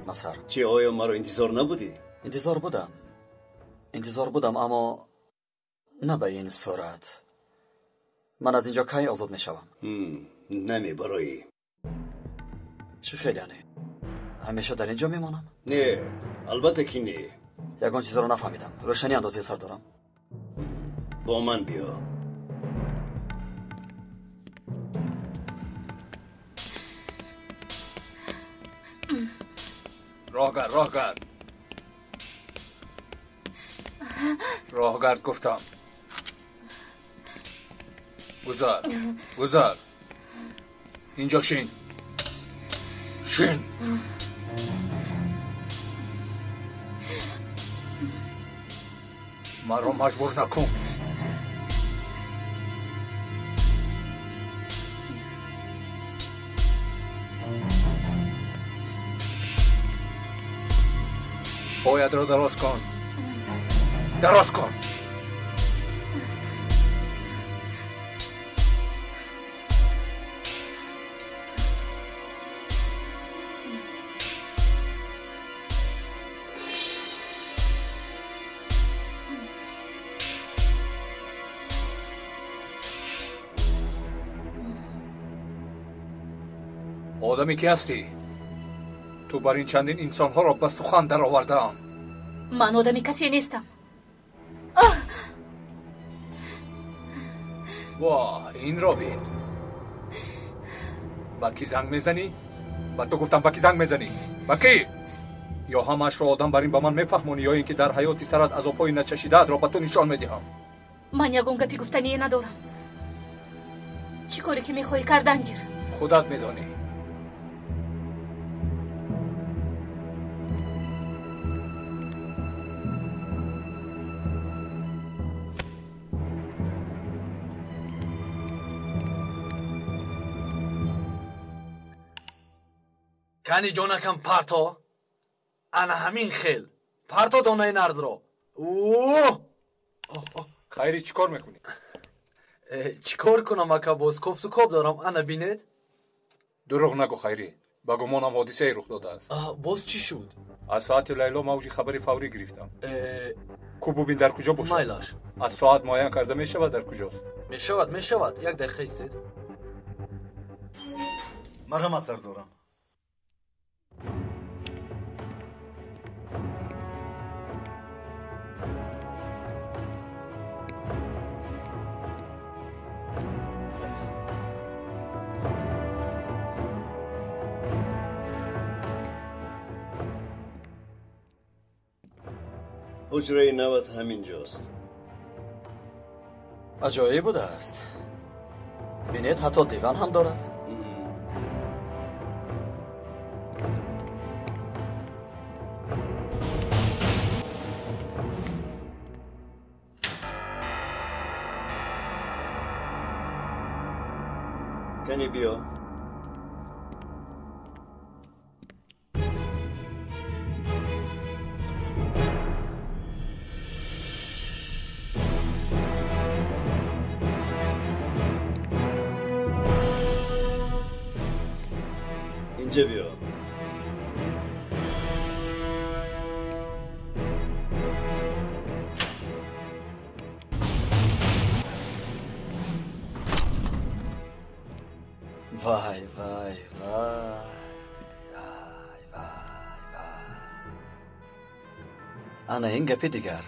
Масар. Чӣ, оё маро интизор набудӣ? Интизор будам. Интизор будам, аммо на ба ин сурат. Ман аз инҷо кай озод мешавам? Намебароӣ. Чӣ хел яъне? Ҳамеша дар инҷо мемонам? Не, албатта ки не. Ягон чизро нафаҳмидам. Рӯшанӣ андозаи сар дорам. Бо ман биё. Роҳгард, роҳгард. Роҳгард гуфтам. Гузар, гузар. Инҷо шин. Шин. Маро маҷбур накун. Поятро дароз кун. Дароз кун. Одаме ки ҳастӣ? Ту бар ин чандин инсонҳоро ба сухан даровардаам. Ман одами касе нестам. Во, инро бин. Ба кӣ занг мезанӣ? Ба ту гуфтам, ба кӣ занг мезанӣ? Ба кӣ? Ё ҳамаашро одам бар ин ба ман мефаҳмонӣ, ё ин ки дар ҳаёти сарат азобҳои начашидаатро ба ту нишон медиҳам. Ман ягон гапи гуфтание надорам. Чӣ коре ки мехоҳӣ кардан гир. Худат медонӣ. Кани ҷонакам парто, ана ҳамин хел парто донаи нардро. Хайри, чӣ кор мекунӣ? Чӣ кор кунам, ака, боз кофту коб дорам, ана бинед. Дурӯғ нагӯ, Хайрӣ. Ба гумонам ҳодисае рух додааст. Боз чӣ шуд? Аз соати Лайло мавҷи хабари фаврӣ гирифтам. Ку бубин дар куҷо бошад. Майлаш. Аз соат муайян карда мешавад дар куҷост? Мешавад, мешавад. Як дақиқа истед. Марҳамат, сардорам. Ҳуҷраи нават ҳамин ҷост. Аҷоиб будааст. Бинед, ҳатто диван ҳам дорад. Кани биё. Инҷа биё. Вай, вай, вай, вай, вай, вай. Ана ин гапи дигар.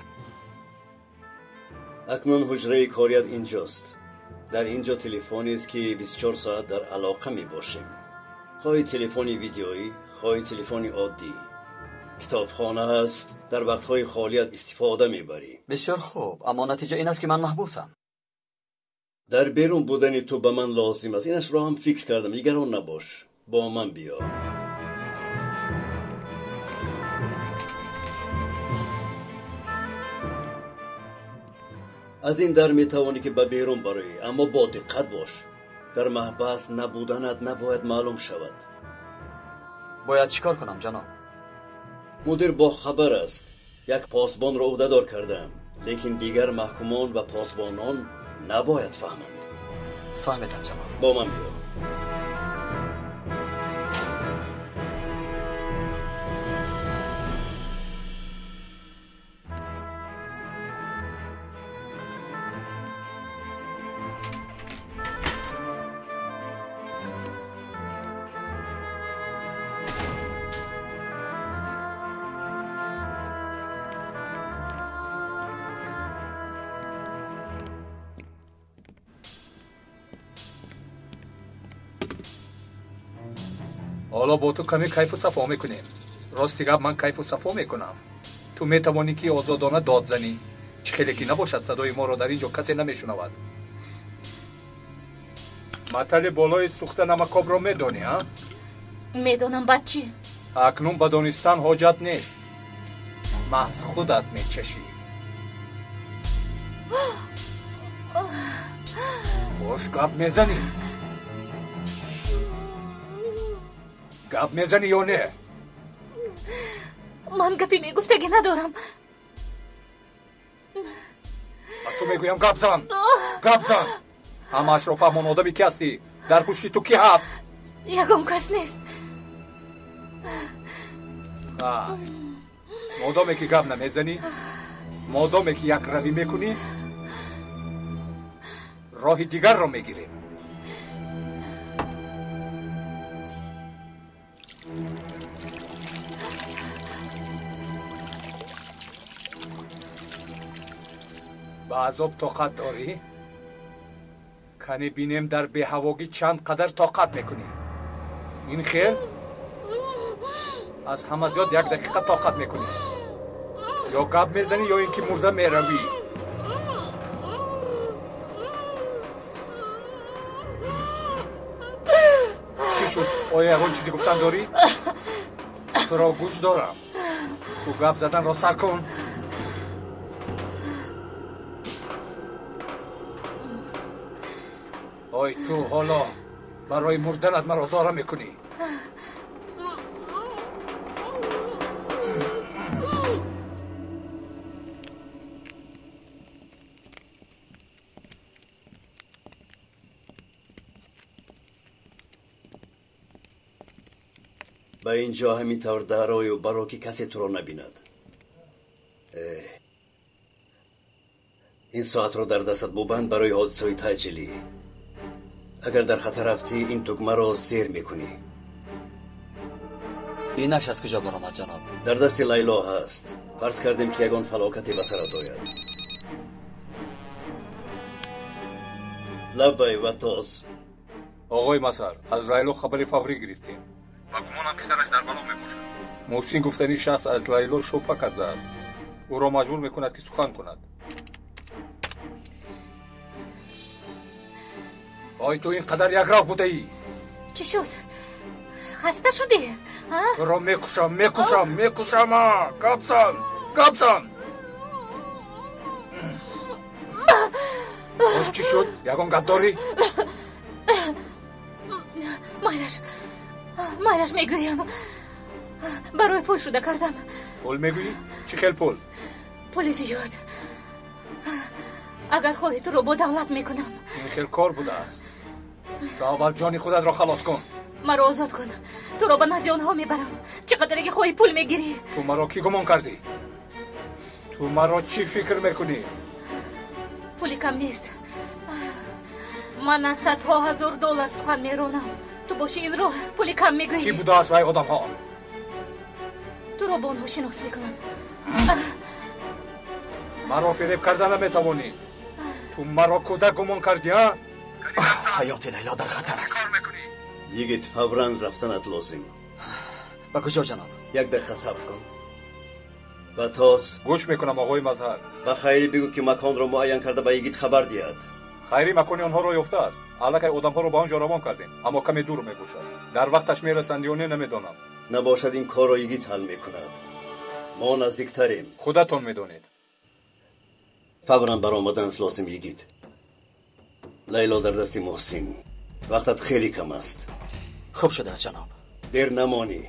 Акнун ҳуҷраи корият инҷост. Дар инҷо телефонест ки 24 соат дар алоқа мебошем. Хоҳи телефони видеоӣ, хоҳи телефони оддӣ. Китобхона ҳаст, дар вақтҳои холият истифода мебарӣ. Бисёр хуб, аммо натиҷа ин аст ки ман маҳбусам. Дар берун будани ту ба ман лозим аст. Инашро ҳам фикр кардам. Нигарон набош. Бо ман биё. Аз ин дар метавонӣ ки ба берун бароӣ, аммо бо диққат бош. Дар маҳбас набуданат набояд маълум шавад. Бояд чӣ кор кунам, ҷаноб? Мудир бохабар аст. Як посбонро ӯҳдадор кардаам, лекин дигар маҳкумон ва посбонон набояд фаҳманд. Фаҳмидам, ҷаноб. Бо ман биё. Ҳоло бо ту каме кайфу сафо мекунем. Рости гап, ман кайфу сафо мекунам. Ту метавонӣ ки озодона дод занӣ. Чӣ хеле ки набошад, садои моро дар ин ҷо касе намешунавад. Матали болои сӯхта намакобро медонӣ, а? Медонам, баъд чӣ? Акнун ба донистан ҳоҷат нест. Маҳз худат мечашӣ. Бош, гап мезанӣ? Гап мезанӣ ё не? Ман гапи мегуфтагӣ надорам. Ба ту мегӯям, гап зан, гап зан. Ҳамаашро фаҳмон, одами ки ҳастӣ? Дар пушти ту кӣ ҳаст? Ягон кас нест. Модоме ки гап намезанӣ, модоме ки якравӣ мекунӣ, роҳи дигарро мегирем. Ба азоб тоқат дорӣ? Кане бинем, дар беҳавогӣ чанд қадар тоқат мекунӣ. Ин хел аз ҳама зиёд як дақиқа тоқат мекунӣ. Ё гап мезанӣ, ё ин ки мурда меравӣ. Чӣ шуд? Оё ягон чизе гуфтан дорӣ? Туро гӯш дорам. Ту гап заданро сар кун. Ой, ту ҳоло барои мурданат маро зора мекунӣ. Ба ин ҷо ҳамин тавр дарою баро, ки касе туро набинад. Ин соатро дар дастат бубанд барои ҳодисаҳои таъҷилӣ. Агар дар хатар рафтӣ, ин тугмаро зер мекунӣ. Инаш аз куҷо баромад, ҷаноб? Дар дасти Лайло ҳаст. Фарз кардем, ки ягон фалокате ба сарат ояд. Лаббай, Ватоз. Оғои Масар, аз Лайло хабари фаврӣ гирифтем. Ба гумонам, ки сараш дар бало мебошад. Муҳсин гуфтани шахс аз Лайло шубҳа кардааст. Ӯро маҷбур мекунад, ки сухан кунад. Ой, ту ин қадар якрав будаӣ? Чӣ шуд? Хаста шудӣ? Туро мекушам, мекушам, мекушам. Гап зан, гап зан. Бош, чӣ шуд? Ягон гап дорӣ? Майлаш, майлаш, мегӯям. Барои пул шуда кардам. Пул мегӯӣ? Чӣ хел пул? Пули зиёд. Агар хоҳӣ, туро бо давлат мекунам. Ин хел кор будааст. Ту аввал ҷони худатро халос кун. Маро озод кун, туро ба назди онҳо мебарам. Чӣ қадаре ки хоҳӣ пул мегирӣ. Ту маро кӣ гумон кардӣ? Ту маро чӣ фикр мекунӣ? Пули кам нест. Ман аз садҳо ҳазор доллар сухан меронам. Ту боши, инро пули кам мегӯӣ. Кӣ будааст вай одамҳо? Туро бо онҳо шинос мекунам. Маро фиреб карда наметавонӣ. Ту маро кӯдак гумон кардӣ, а? Ҳаёти Лайло дар хатар аст. Йигит, фавран рафтанат лозим. Ба куҷо, ҷаноб? Як дақиқа сабр кун. Ватоз. Гӯш мекунам, оғои Мазҳар. Ба Хайрӣ бигӯ, ки маконро муайян карда ба йигит хабар диҳад. Хайрӣ макони онҳоро ёфтааст. Аллакай одамҳоро ба он ҷо равон кардем, аммо каме дур мебошад. Дар вақташ мерасанд ё не, намедонам. Набошад, ин корро йигит ҳал мекунад. Мо наздиктарем. Худатон медонед. Фавран баромаданат лозим, йигит. Лайло дар дасти Муҳсин. Вақтат хеле кам аст. Хуб шудааст, ҷаноб. Дер намонӣ.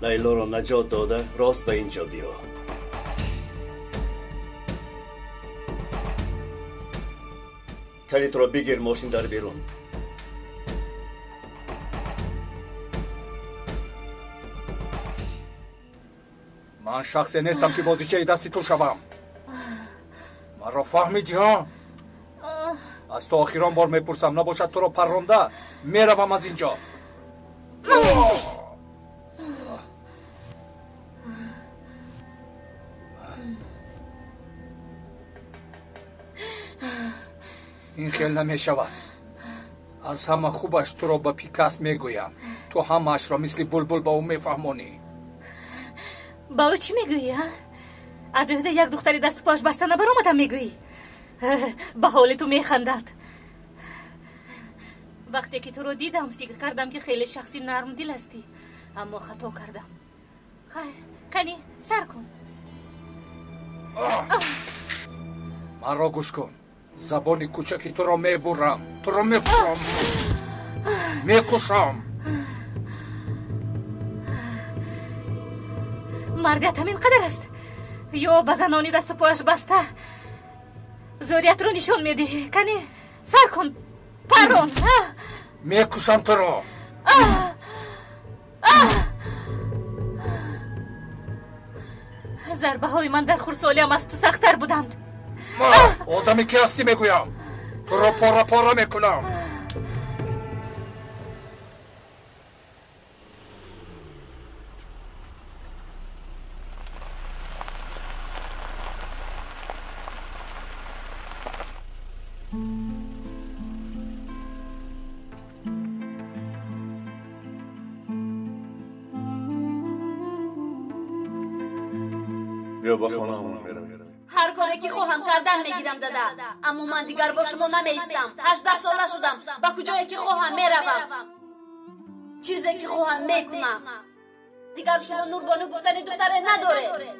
Лайлоро наҷот дода, рост ба ин ҷо биё. Калитро бигир, мошин дар берун. Ман шахсе нестам, ки бозичаи дасти ту шавам. Маро фаҳмидӣ, ҳа? Аз ту охирон бор мепурсам, набошад туро парронда меравам аз ин ҷо. Ин хел намешавад. Аз ҳама хубаш туро ба Пикас мегӯям. Ту ҳамаашро мисли булбул ба ӯ мефаҳмонӣ. Ба ӯ чӣ мегӯӣ, а? Аз ӯҳда як духтари дасту пояш баста набаромадам мегӯӣ? Ба ҳоли ту механдад. Вақте ки туро дидам, фикр кардам, ки хеле шахси нармдил ҳастӣ, аммо хато кардам. Хайр, кани сар кун. Маро гӯш кун. Забони кӯчаки туро мебурам, туро мекушам, мекушам. Мардият ҳамин қадар аст? Ё ба занони дасту пояш баста зӯриятро нишон медиҳӣ? Кани сар кун, парон. Мекушам туро. Зарбаҳои ман дар хурдсолиам аз ту сахттар буданд. Одами ки ҳастӣ мегӯям, туро пора пора мекунам. Биё ба хонаамон меравем. Ҳар коре ки хоҳам кардан мегирам, дада. Аммо ман дигар бо шумо намеистам. 18 сола шудам. Ба куҷое ки хоҳам меравам. Чизе ки хоҳам мекунам. Дигар шумо Нурбону гуфтани духтаре надоред.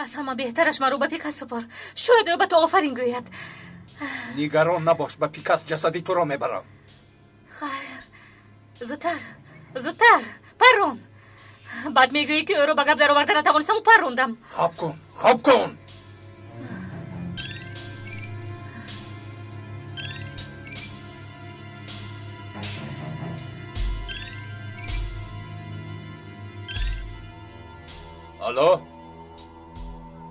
Аз ҳама беҳтараш маро ба Пикас супор. Шояд ӯ ба ту офарин гӯяд. Нигарон набош, ба Пикас ҷасади туро мебарам. Хайр, зудтар, зудтар, парон. Баъд мегӯӣ, ки ӯро ба гап дароварда натавонистаму парондам. Хоб кун, хоб кун. Алло?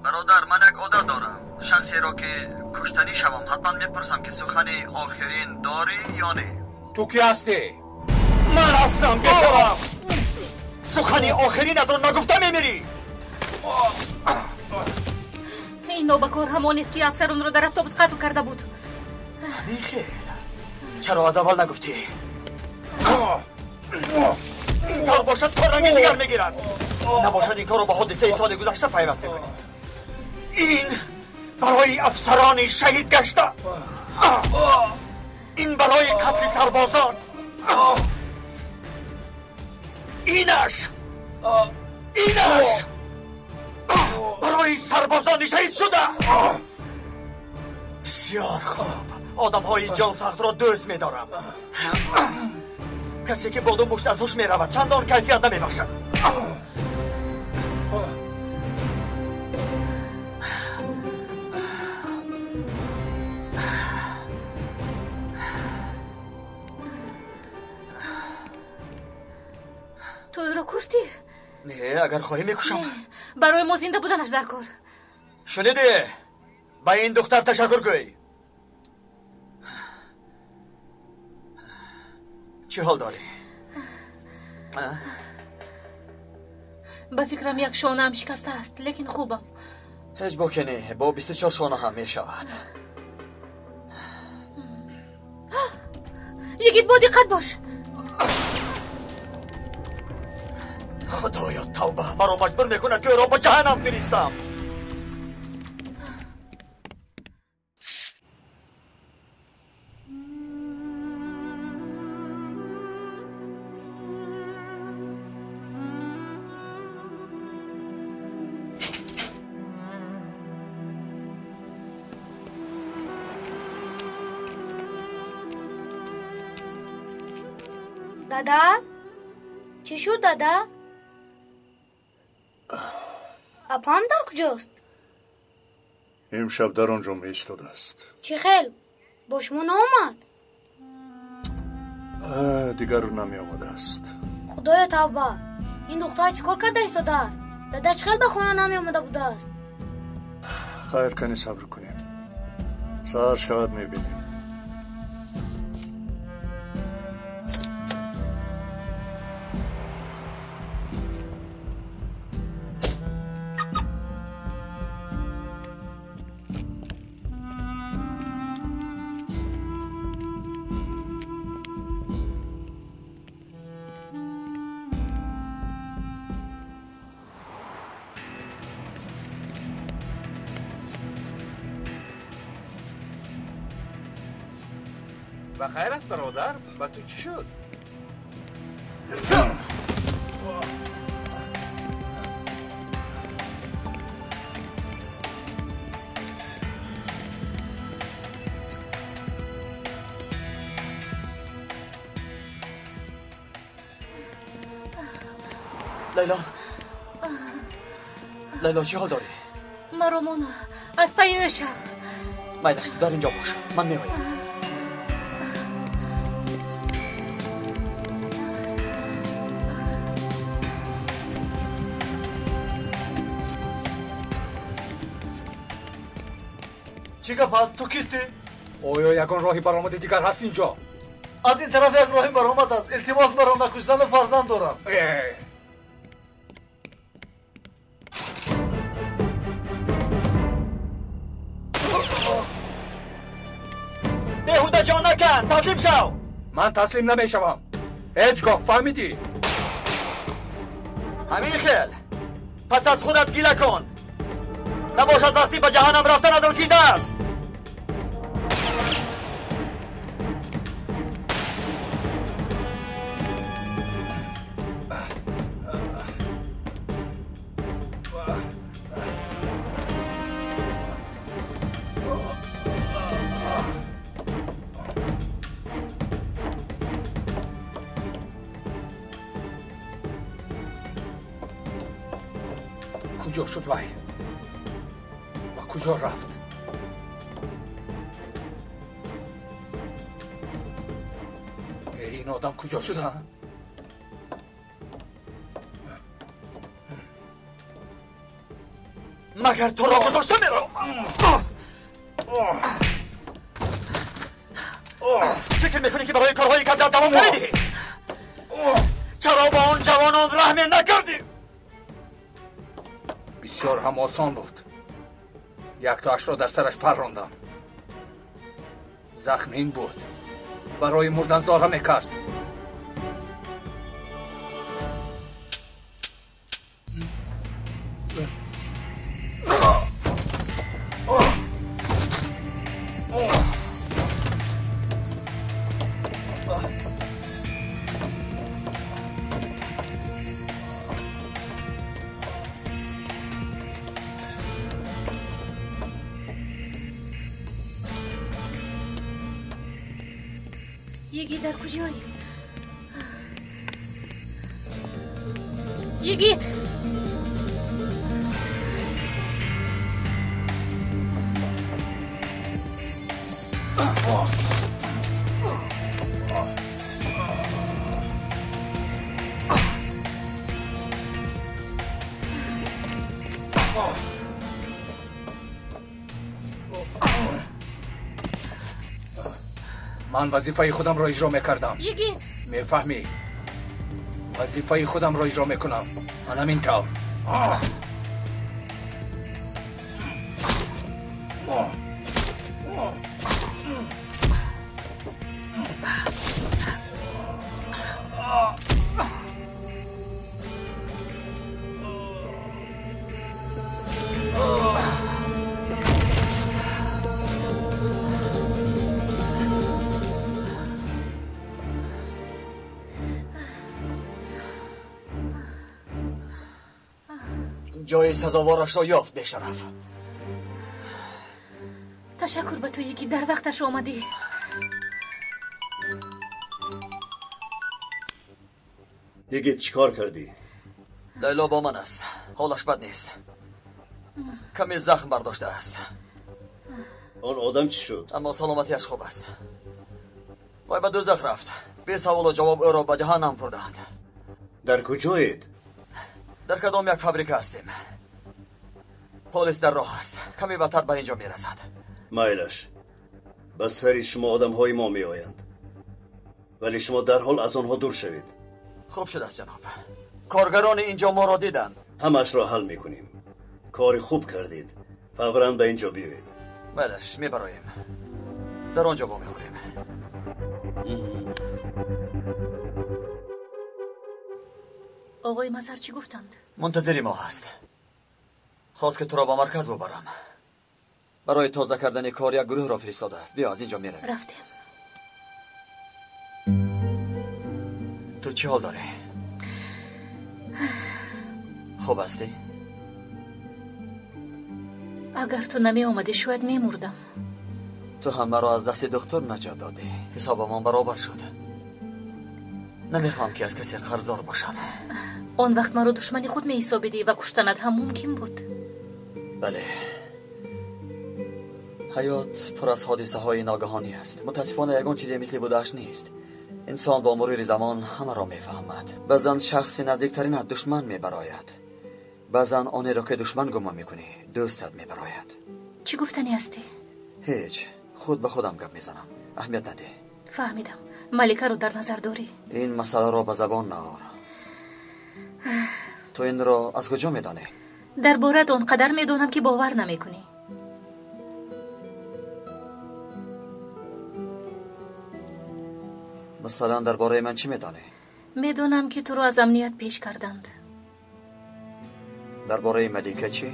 Бародар, ман як одат дорам. Шахсеро ки куштанӣ шавам, ҳатман мепурсам, ки сухани охирин дорӣ ё не. Ту кӣ ҳастӣ? Ман ҳастам, бешавам. Сухани охиринатро нагуфта мемирӣ. Ин нобакор ҳамонест, ки афсар онро дар автобус қатл карда буд. Ҳамин хел. Чаро аз аввал нагуфтӣ? Ин тавр бошад, кор ранги дигар мегирад. Набошад, ин корро ба ҳодисаи соли гузашта пайваст мекунем. Ин барои афсарони шаҳид гашта, ин барои қатли сарбозон, инаш барои сарбозони шаҳид шуда. Бисёр хуб, одамҳои ҷонсахтро дӯст медорам. Касе ки бо ду мушт аз ҳуш меравад, чандон кайфият намебахшад. Ту ӯро куштӣ? Не, агар хоҳӣ мекушам. Барои мо зинда буданаш дар кор. Шунидӣ? Ба ин духтар ташаккур гӯй. Чӣ ҳол дорӣ? Ба фикрам як шонаам шикастааст, лекин хубам. Ҳеҷ боке не, бо 24 шона ҳам мешавад. Йигит, бо диққат бош. Худоё, тавба, маро маҷбур мекунад, ки ӯро ба ҷаҳаннам фиристам. Дада? Чӣ шуд, дада? Апам дар куҷост? Имшаб дар он ҷо меистодааст. Чӣ хел? Бо шумо наомад? Дигар намеомадааст. Худоё, тавба! Ин духтар чӣ кор карда истодааст? Дада чӣ хел ба хона намеомада будааст? Хайр, кани сабр кунем. Саҳар шавад, мебинем. Ба хайр аст, бародар, ба ту чӣ шуд? Лайло, Лайло, чӣ ҳол дорӣ? Маро мон, аз пайи ӯ шав. Майлаш, ту дар инҷо бош, ман меоям. Чӣ гап аст? Ту кистӣ? Оё ягон роҳи баромади дигар ҳаст инҷо? Аз ин тараф як роҳи баромад аст. Илтимос, маро накуш, зану фарзанд дорам. Беҳуда ҷон накан, таслим шав. Ман таслим намешавам. Ҳеҷ гоҳ, фаҳмидӣ? Ҳамин хел. Пас аз худат гила кун. Набошад вақти ба ҷаҳаннам рафтанат расидааст. Куҷо шуд вай? Ба куҷо рафт? Ин одам куҷо шуд, а? Магар туро гузошта меравам? Фикр мекунӣ, ки барои корҳои карда давом намедиҳӣ? Чаро ба он ҷавонон раҳме накардӣ? Бисёр ҳам осон буд. Яктоашро дар сараш паррондам. Захмин буд. Барои мурдан зора мекард. Йигит, дар куҷоӣ? Йигит! Ман вазифаи худамро иҷро мекардам. Йигит! Мефаҳмӣ? Вазифаи худамро иҷро мекунам. Ман ҳамин тавр. Ҷои сазоворашро ёфт, бешараф. Ташаккур ба туе, ки дар вақташ омадӣ. Йигит, чӣ кор кардӣ? Лайло бо ман аст. Ҳолаш бад нест. Каме захм бардоштааст. Он одам чӣ шуд? Аммо саломатиаш хуб аст. Вай ба дӯзах рафт. Бесаволу ҷавоб ӯро ба ҷаҳаннам бурданд. Дар куҷоед? Дар кадом як фабрика ҳастем. Полис дар роҳ аст. Каме баъдтар ба инҷо мерасад. Майлаш, ба сари шумо одамҳои мо меоянд, вале шумо дарҳол аз онҳо дур шавед. Хуб шудааст, ҷаноб. Коргарони инҷо моро диданд. Ҳамаашро ҳал мекунем. Кори хуб кардед. Фавран ба инҷо биёед. Майлаш, мебароем. Дар он ҷо вомехӯрем. Оғои Мазҳар чӣ гуфтанд? Мунтазири мо ҳаст. Хост ки туро ба марказ бубарам. Барои тоза кардани кор як гурӯҳро фиристодааст. Биё, аз инҷо меравем. Рафтем. Ту чӣ ҳол дорӣ? Хуб ҳастӣ? Агар ту намеомадӣ, шояд мемурдам. Ту ҳам маро аз дасти духтур наҷот додӣ. Ҳисобамон баробар шуд. Намехоҳам ки аз касе қарздор бошам. Он вақт маро душмани худ меҳисобидӣ ва куштанат ҳам мумкин буд. Бале, ҳаёт пур аз ҳодисаҳои ногаҳонӣ аст. Мутаассифона ягон чизе мисли будааш нест. Инсон бо мурури замон ҳамаро мефаҳмад. Баъзан шахси наздиктаринат душман мебарояд, баъзан онеро ки душман гумон мекунӣ дӯстат мебарояд. Чӣ гуфтанӣ ҳастӣ? Ҳеҷ, худ ба худам гап мезанам. Аҳамият надеҳ. Фаҳмидам. Маликаро дар назар дорӣ? Ин масъаларо ба забон наор. Ту инро аз куҷо медонӣ? Дар бораат он қадар медонам, ки бовар намекунӣ. Масалан, дар бораи ман чӣ медонӣ? Медонам, ки туро аз амният пеш карданд. Дар бораи Малика чӣ?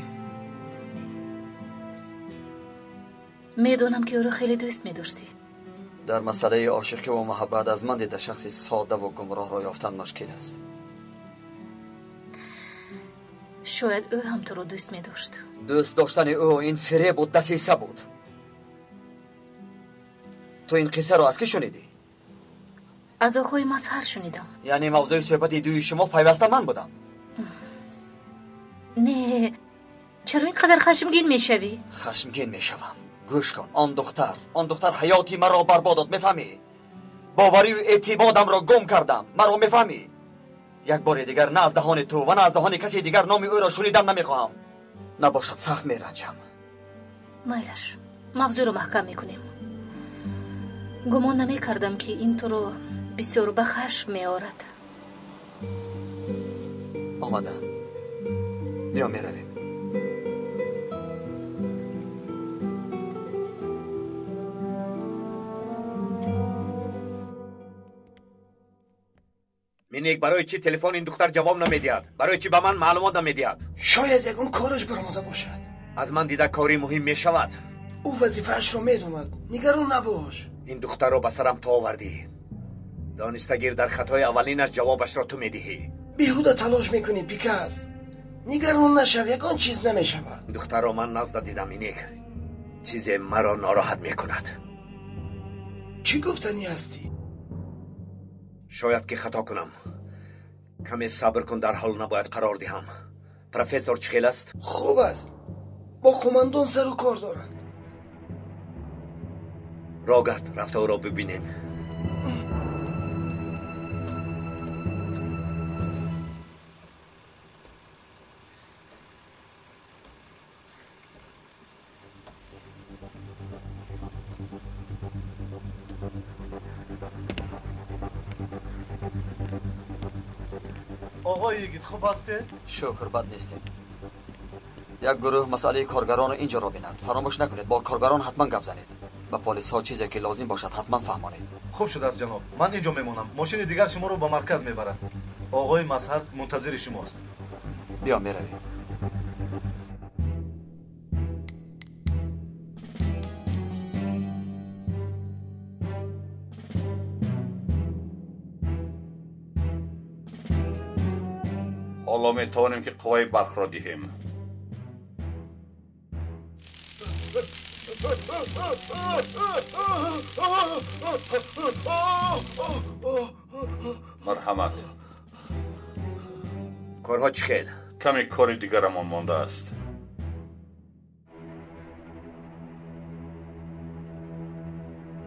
Медонам, ки ӯро хеле дӯст медоштӣ. Дар масъалаи ошиқӣ ва муҳаббат аз ман дида шахси сода ва гумроҳро ёфтан мушкил аст. Шояд ӯ ҳам туро дӯст медошт. Дӯст доштани ӯ ин фиребу дасиса буд. Ту ин қиссаро аз кӣ шунидӣ? Аз оғои Мазҳар шунидам. Яъне мавзӯи суҳбати дуи шумо пайваста ман будам? Не, чаро ин қадар хашмгин мешавӣ? Хашмгин мешавам. Гӯш кун, он духтар ҳаёти маро барбод дод, мефаҳмӣ? Боварию эътимодамро гум кардам. Маро мефаҳмӣ? Як бори дигар на аз даҳони ту ва на аз даҳони каси дигар номи ӯро шунидан намехоҳам. Набошад, сахт меранҷам. Майлаш, мавзӯъро маҳкам мекунем. Гумон намекардам, ки ин туро бисёр ба хашм меорад. Омадан. Биё, меравем. Миник, барои чӣ телефон ин духтар ҷавоб намедиҳад? Барои чӣ ба ман маълумот намедиҳад? Шояд ягон кораш баромада бошад. Аз ман дида кори муҳим мешавад. Ӯ вазифаашро медонад. Нигарон набош. Ин духтарро ба сарам ту овардӣ. Донистагир дар хатои аввалинаш ҷавобашро ту медиҳӣ. Беҳуда талош мекунӣ, Пикас. Нигарон нашав, ягон чиз намешавад. Духтарро ман назда дидам, Миник. Чизе маро нороҳат мекунад. Чӣ гуфтанӣ ҳастӣ? Шояд ки хато кунам. Каме сабр кун, дар ҳол набояд қарор диҳам. Профессор чӣ хел аст? Хуб аст. Бо қумандон сару кор дорад. Рогард, рафта ӯро бибинем. Оғои йигит, хуб ҳастед? Шукр, бад нестем. Як гурӯҳ масъалаи коргаронро инҷоро бинад. Фаромӯш накунед, бо коргарон ҳатман гап занед. Ба полисҳо чизе ки лозим бошад ҳатман фаҳмонед. Хуб шудааст, ҷаноб. Ман инҷо мемонам. Мошини дигар шуморо ба марказ мебарад. Оғои Мазҳар мунтазири шумост. Биё, меравем. Ҳоло метавонем ки қувваи барқро диҳем. Марҳамат. Корҳо чӣ хел? Каме кори дигарамон мондааст.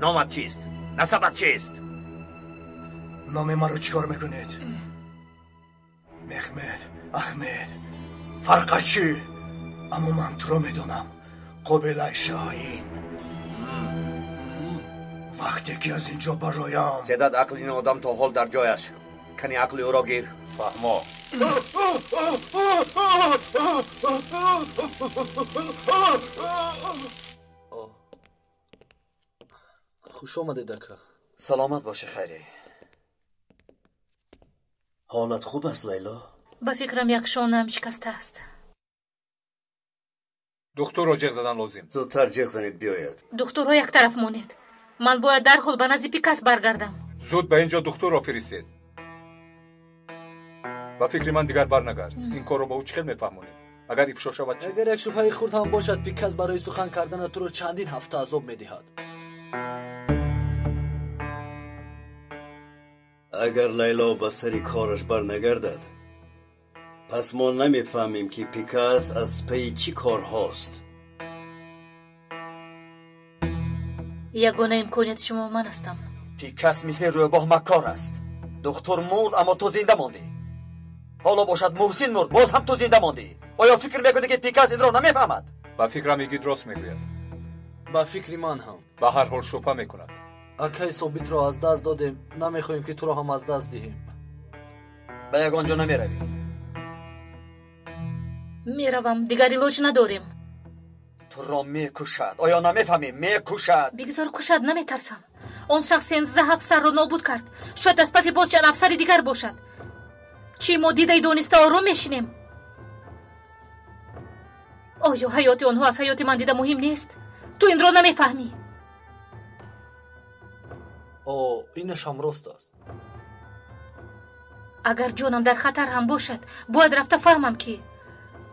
Номат чист? Насабат чист? Номи маро чӣ кор мекунед? Мехмед, Ахмед, фарқаш чӣ? Аммо ман туро медонам, қобилаи Шоҳин. Вақте ки аз инҷо бароям. Седат, ақли ин одам то ҳол дар ҷояш. Кани ақли ӯро гир. Фаҳмо. Хуш омадед, ака. Саломат бошӣ, Хайрӣ. Ҳолат хуб аст, Лайло? Ба фикрам, як шонаам шикаста аст. Духтурро ҷеғ задан лозим. Зудтар ҷеғ занед, биёяд. Духтурро як тараф монед. Ман бояд дарҳол ба назди Пикас баргардам. Зуд ба ин ҷо духтурро фиристед. Ба фикри ман дигар барнагард. Ин корро ба ӯ чӣ хел мефаҳмонед? Агар ифшо шавад чӣ? Агар як шубҳаи хурд ҳам бошад, Пикас барои сухан карданат туро чандин ҳафта азоб медиҳад. Агар Лайло ба сари кораш барнагардад, пас мо намефаҳмем, ки Пикас аз пайи чӣ корҳост. Ягона имконияти шумо ман ҳастам. Пикас мисли рӯбоҳ маккор аст. Духтур мурд, аммо ту зинда мондӣ. Ҳоло бошад Муҳсин мурд, боз ҳам ту зинда мондӣ. Оё фикр мекунӣ, ки Пикас инро намефаҳмад? Ба фикрам, Игит рост мегӯяд. Ба фикри ман ҳам. Ба ҳар ҳол шубҳа мекунад. Акаи Собитро аз даст додем, намехоҳем, ки туро ҳам аз даст диҳем. Ба ягон ҷо намеравӣ. Меравам, дигар илоҷ надорем. Туро мекушад. Оё намефаҳмӣ? Мекушад. Бигзор кушад, наметарсам. Он шахс 13 афсарро нобуд кард. Шояд аз паси боз чанд афсари дигар бошад. Чӣ, мо дидаи дониста ором мешинем? Оё ҳаёти онҳо аз ҳаёти ман дида муҳим нест? Ту инро намефаҳмӣ. О, инаш ҳам рост аст. Агар ҷонам дар хатар ҳам бошад, бояд рафта фаҳмам, ки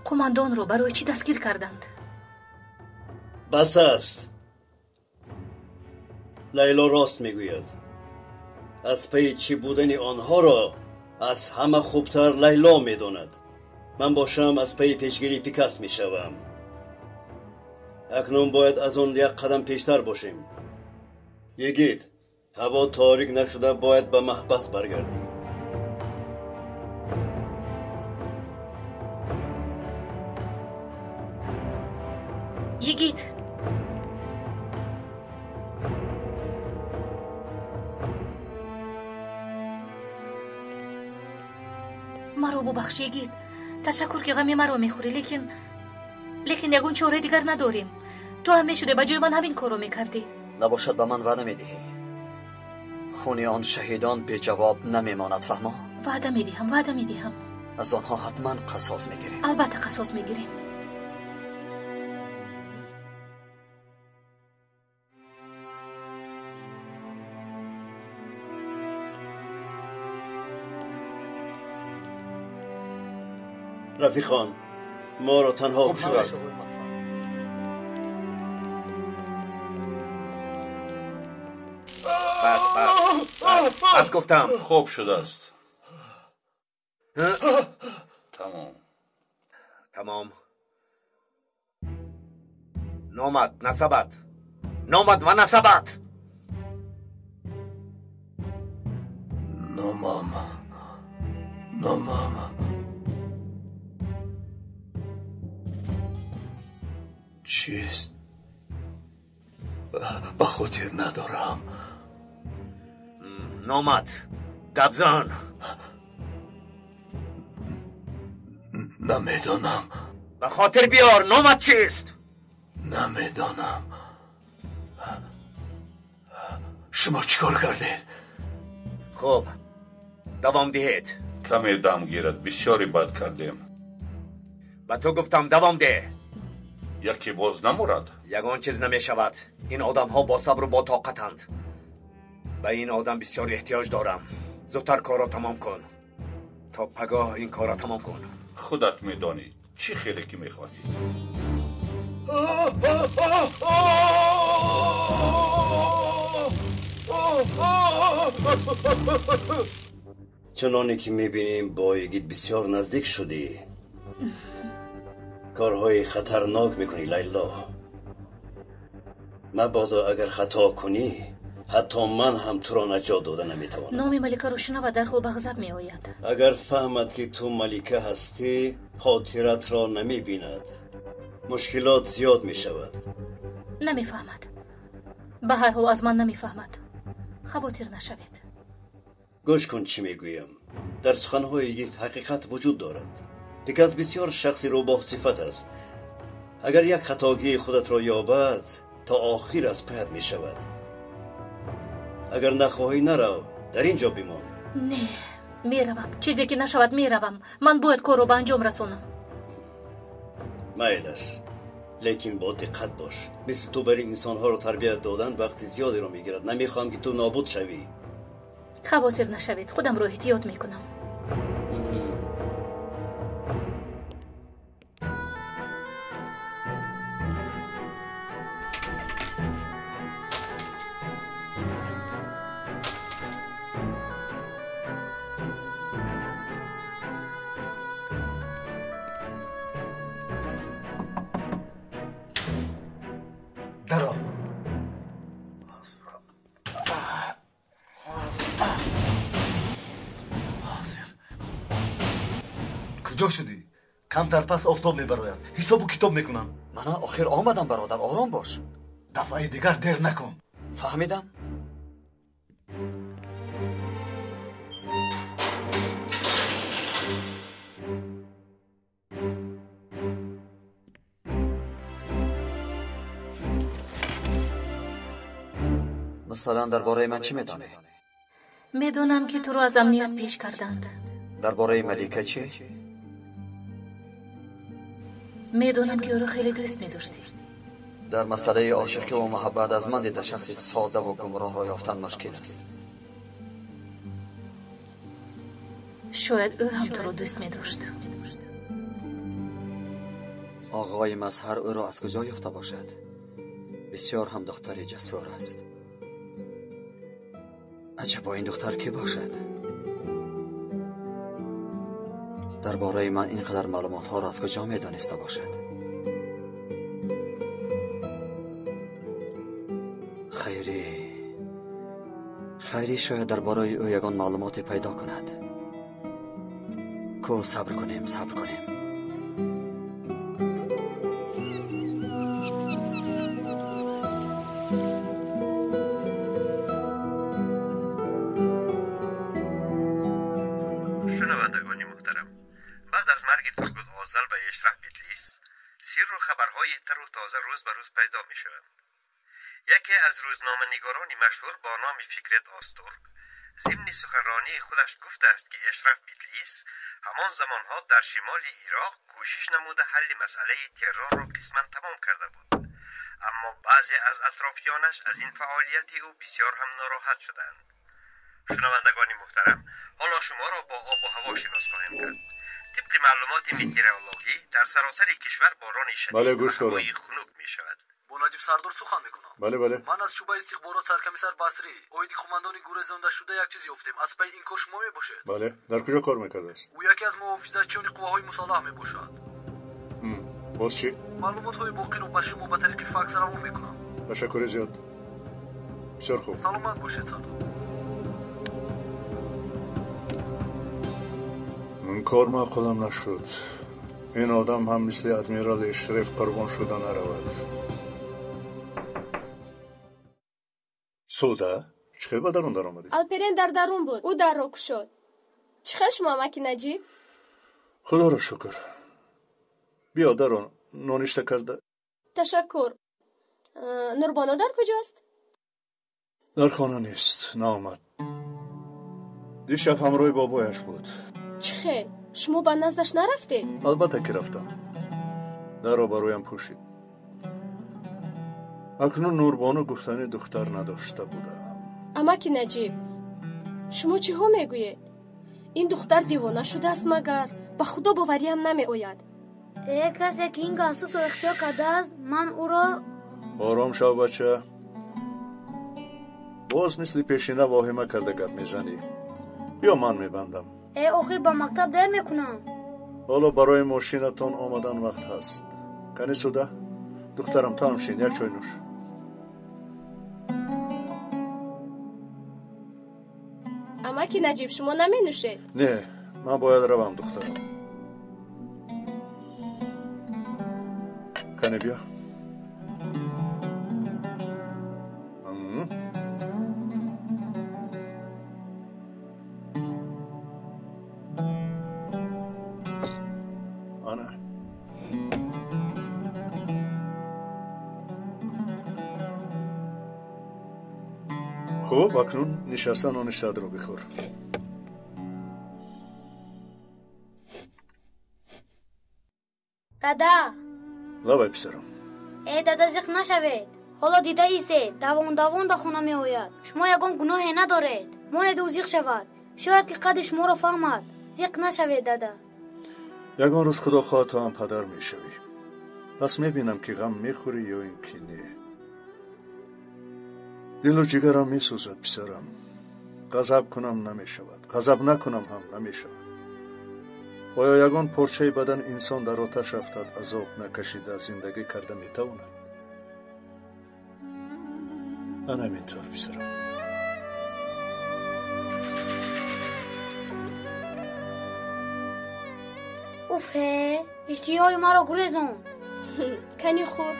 қумандонро барои чӣ дастгир карданд. Бас аст. Лайло рост мегӯяд. Аз пайи чӣ будани онҳоро аз ҳама хубтар Лайло медонад. Ман бошам, аз пайи пешгирии Пикас мешавам. Акнун бояд аз он як қадам пештар бошем. Йигит, ҳаво торик нашуда бояд ба маҳбас баргардӣ. Йигит, маро бубахш, Йигит. Ташаккур, ки ғами маро мехӯрӣ, лекин ягон чораи дигар надорем. Ту ҳам мешуде ба ҷои ман ҳамин корро мекардӣ. Набошад, ба ман ваъда медиҳӣ? Хуни он шаҳидон беҷавоб намемонад, фаҳмо? Ваъда медиҳам, ваъда медиҳам. Аз онҳо ҳатман қасос мегирем. Албатта қасос мегирем. Рафиқон, моро танҳо Хуб шудааст. Бас, бас, бас, бас гуфтам. Хуб шудааст. Тамом. Тамом. Номат, насабат. Номат ва насабат. Номам. Номам. Чист? Ба хотир надорам. Номат, гапзан. Намедонам. Ба хотир биёр, номат чист? Намедонам. Шумо чӣ кор кардед? Хуб, давом диҳед. Каме дам гирад, бисёре бад кардем. Ба ту гуфтам, давом деҳ. Яке боз намурад. Ягон чиз намешавад. Ин одамҳо бо сабру бо тоқатанд. Ба ин одам бисёр эҳтиёҷ дорам. Зудтар корро тамом кун. То пагоҳ ин корро тамом кун. Худат медонӣ, чӣ хеле ки мехоҳӣ. Чуноне ки мебинем, бо Йигит бисёр наздик шудӣ. Корҳои хатарнок мекунӣ, Лайло. Мабодо агар хато кунӣ, ҳатто ман ҳам туро наҷот дода наметавонам. Номи маликаро шунава, дарҳол ба ғазаб меояд. Агар фаҳмад, ки ту малика ҳастӣ, хотиратро намебинад. Мушкилот зиёд мешавад. Намефаҳмад. Ба ҳар ҳол аз ман намефаҳмад. Хавотир нашавед. Гӯш кун чӣ мегӯям. Дар суханҳои йигит ҳақиқат вуҷуд дорад. Пикас бисёр шахси рӯбоҳсифат аст. Агар як хатогии худатро ёбад, то охир аз паят мешавад. Агар нахоҳӣ нарав, дар ин ҷо бимон. Не, меравам. Чизе ки нашавад, меравам. Ман бояд корро ба анҷом расонам. Майлаш, лекин бо диққат бош. Мисли ту бар ин инсонҳоро тарбият додан вақти зиёдеро мегирад. Намехоҳам ки ту нобуд шавӣ. Хавотир нашавед, худамро эҳтиёт мекунам. Даро. Ҳозир. Куҷо шудӣ? Камтар пас офтоб мебарояд. Ҳисобу китоб мекунам. Мана охир омадам, бародар, ором бош. Дафъаи дигар дер накун. Фаҳмидам. Масалан, дар бораи ман чӣ медонӣ? Медонам, ки туро аз амният пеш карданд. Дар бораи Малика чӣ? Медонам, ки ӯро хеле дӯст медоштӣ. Дар масъалаи ошиқӣ ва муҳаббат аз ман дида шахси содаву гумроҳро ёфтан мушкил аст. Шояд ӯ ҳам туро дӯст медошт. Оғои Мазҳар ӯро аз куҷо ёфта бошад? Бисёр ҳам духтари ҷасур аст. Аҷабо ин духтар кӣ бошад? Дар бораи ман ин қадар маълумотҳоро аз куҷо медониста бошад? Хайрӣ шояд дар бораи ӯ ягон маълумоте пайдо кунад. Ку сабр кунем, сабр кунем. Шунавандагони муҳтарам, баъд аз марги Тургут Озал ва Эшраф Битлис, сирру хабарҳои тару тоза рӯз ба рӯз пайдо мешаванд. Яке аз рӯзноманигорони машҳур бо номи Фикрет Остурк зимни суханронии худаш гуфтааст, ки Эшраф Битлис ҳамон замонҳо дар шимоли Ироқ кӯшиш намуда ҳалли масъалаи террорро қисман тамом карда буд. Аммо баъзе аз атрофиёнаш аз ин фаъолияти ӯ бисёр ҳам нороҳат шуданд. Шунавандагони муҳтарам, ҳоло шуморо бо обу ҳаво шинос хоҳем кард. Тибқи маълумоти метеорологӣ дар саросари кишвар борони шадид ва ҳавои хунук мешавад. Бо Наҷиб Сардор сухан мекунам. Бале, бале. Ман аз шӯъбаи истихборот саркомиссар Басрӣ оиди қумандони гурезондашуда як чиз ёфтем. Аз пайи ин кор шумо мебошед? Бале. Дар куҷо кор мекардааст? Ӯ яке аз муҳофизатчиёни қувваҳои мусаллаҳ мебошад. Боз чӣ? Маълумотҳои боқиро ба шумо ба тариқи факс равон мекунам. Ташаккури зиёд. Бисёр хуб. Саломат бошед, сардор. Кор маъқулам нашуд. Ин одам ҳам мисли адмирал Эшреф қурбон шуда наравад. Суда, чӣ хел ба дарун даромадӣ? Алперен дар дарун буд. Ӯ дарро кушод. Чӣ хел шумо, амаки Наҷиб? Худоро шукр. Биё дарун, ноништа карда. Ташаккур. Нурбоно дар куҷост? Дар хона нест, наомад. Дишаб ҳамроҳи бобояш буд. Чӣ хел? Шумо ба наздаш нарафтед? Албатта ки рафтам. Дарро ба рӯям пӯшид. Акнун Нурбону гуфтани духтар надошта будам. Амаки Наҷиб, шумо чиҳо мегӯед? Ин духтар девона шудааст магар? Ба худо бовариам намеояд. Э, касе ки ин галстукро ихтиёр кардааст, ман ӯро... Ором шав, бача. Боз мисли пешина воҳима карда гап мезанӣ. Биё ман мебандам. Э, охир ба мактаб дер мекунам. Ҳоло барои мошинатон омадан вақт ҳаст. Кани Суда? Духтарам, ту ҳам шин, як чой нӯш. Амаки Наҷиб, шумо наменӯшед? Не, ман бояд равам, духтарам. Кане биё. Ана. Хуб, акнун нишаста ноништаатро бихӯр. Дада. Лабай, писарам. Э, дада, зиқ нашавед. Ҳоло дида истед, давон давон ба хона меояд. Шумо ягон гуноҳе надоред. Монед ӯ зиқ шавад. Шояд ки қадри шуморо фаҳмад. Зиқ нашавед, дада. Ягон рӯз худо хоҳад ту ҳам падар мешавӣ. Пас мебинам ки ғам мехӯрӣ ё ин ки не. Дилу ҷигарам месӯзад, писарам. Ғазаб кунам намешавад, ғазаб накунам ҳам намешавад. Оё ягон порчаи бадан инсон дар оташ афтад, азоб накашида зиндагӣ карда метавонад? Ана ҳамин тавр, писарам. Уф, ҳе, иштиҳои маро гурезон. Кани хӯр.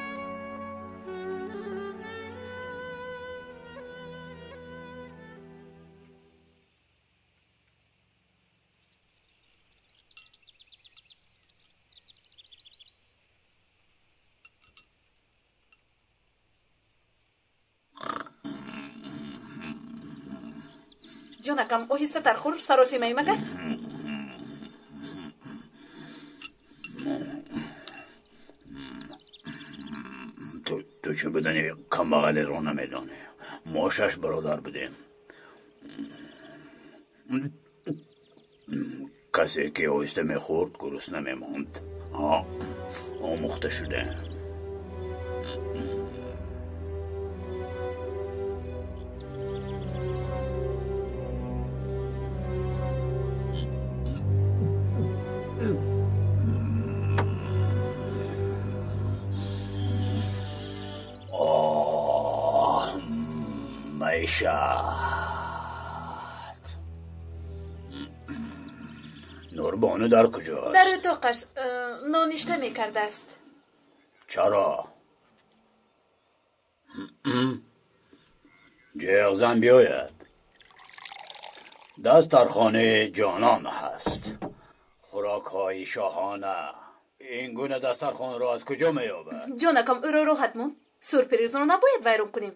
Ҷонакам, оҳистатар хӯр, саросимаи магар? Ту чӣ будани камбағалеро намедонӣ. Мо шаш бародар будем. Касе ки оҳиста мехӯрд, гурусна мемонд. Омӯхта шуда. Маишат. Нурбону дар куҷост? Дар утоқаш ноништа мекардааст. Чаро? Ҷеғзан биёяд. Дастархонаи ҷонон ҳаст. Хӯрокҳои шоҳона. Ин гуна дастархонро аз куҷо меёбад? Ҷонакам, ӯро роҳат мон. Сюрпризро набояд вайрон кунем.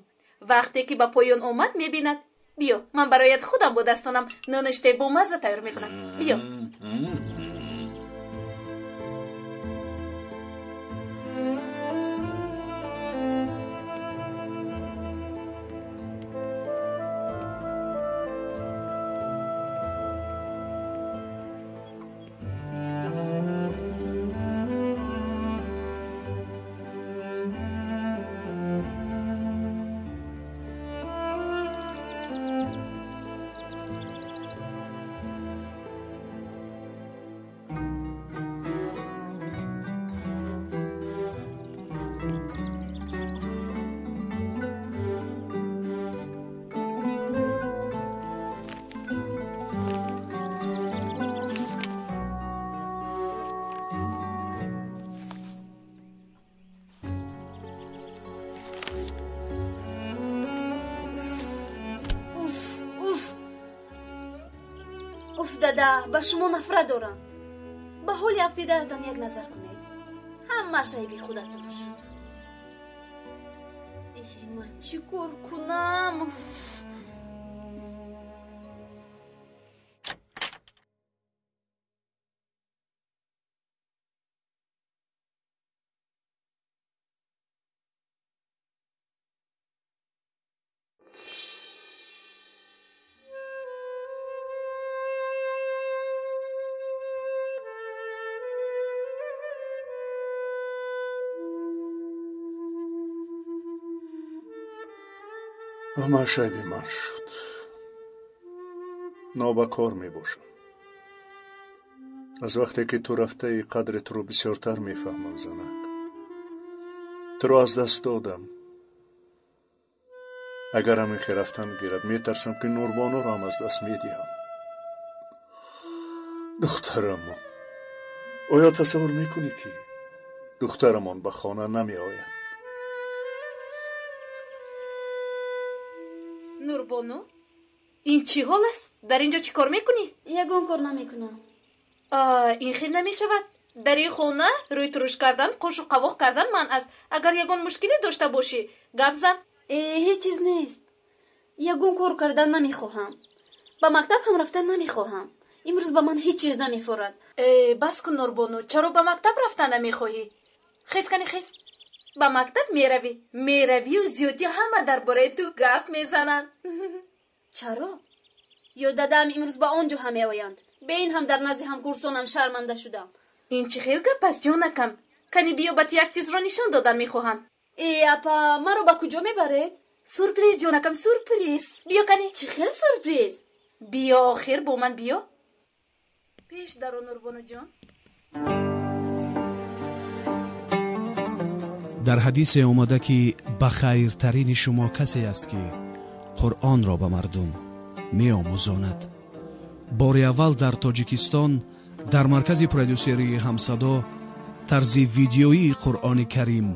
Вақте ки ба поён омад, мебинад. Биё, ман бароят худам бо дастонам ноништаи бомазза тайёр мекунам. Биё. Уф, дада, ба шумо нафрат дорам. Ба ҳоли афтидаатон як назар кунед. Ҳамааш айби худатон шуд. Ман чӣ кор кунам? Ҳамааш айби ман шуд. Нобакор мебошам. Аз вақте ки ту рафтаи, қадри туро бисёртар мефаҳмам, занак. Туро аз даст додам. Агар ҳамин хел рафтан гирад, метарсам ки Нурбонуро ҳам аз даст медиҳам. Духтарамо, оё тасаввур мекунӣ, ки Духтарамон ба хона намеояд. Нурбону, ин чӣ ҳол аст? Дар ин ҷо чӣ кор мекунӣ? Ягон кор намекунам. Ин хел намешавад. Дар ин хона рӯй туруш кардан, қошу қавоқ кардан манъ аст. Агар ягон мушкиле дошта бошӣ, гап зан. Ҳеҷ чиз нест. Ягон кор кардан намехоҳам. Ба мактаб ҳам рафтан намехоҳам. Имрӯз ба ман ҳеҷ чиз намефорад. Бас кун, Нурбону, чаро ба мактаб рафтан намехоҳӣ? Хез кани, хез. Ба мактаб меравӣ. Меравию зиёдӣ ҳама дар бораи ту гап мезананд. Чаро? Ё дадаам имрӯз ба он ҷо ҳам меоянд. Бе ин ҳам дар назди ҳамкурсонам шарманда шудам. Ин чӣ хел гап аст, ҷонакам? Кани биё, ба ту як чизро нишон додан мехоҳам. Апа, маро ба куҷо мебаред? Сюрприз, ҷонакам, сюрприз. Биё кани. Чӣ хел сюрприз? Биё, охир бо ман биё. Пеш даро, Нурбонуҷон. Дар ҳадисе омада ки ба хайртарини шумо касе аст ки Қуръонро ба мардум меомӯзонад. Бори аввал дар Тоҷикистон дар маркази продюсерии Ҳамсадо тарзи видеоии Қуръони Карим,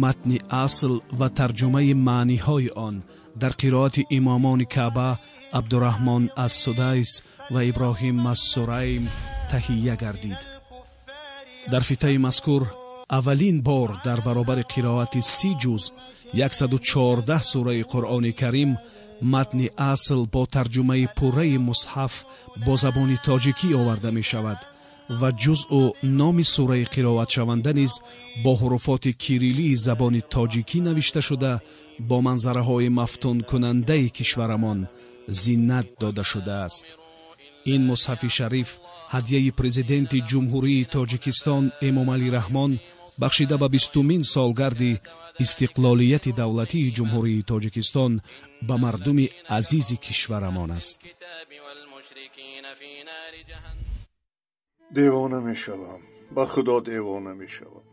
матни асл ва тарҷумаи маъниҳои он дар қироати имомони Каъба Абдураҳмон ас-Судайс ва Иброҳим ас-Сурайм таҳия гардид. Дар фитаи мазкур аввалин бор дар баробари қироати 30 ҷузъ 114 сураи Қуръони Карим матни асл бо тарҷумаи пурраи мусҳаф бо забони тоҷикӣ оварда мешавад ва ҷузъу номи сураи қироатшаванда низ бо ҳуруфоти кириллии забони тоҷикӣ навишта шуда бо манзараҳои мафтункунандаи кишварамон зинат дода шудааст. Ин мусҳафи шариф ҳадияи президенти Ҷумҳурии Тоҷикистон Эмомалӣ Раҳмон бахшида ба 20-умин солгарди истиқлолияти давлатии Ҷумҳурии Тоҷикистон ба мардуми азизи кишварамон аст. Девона мешавам, ба худо девона мешавам.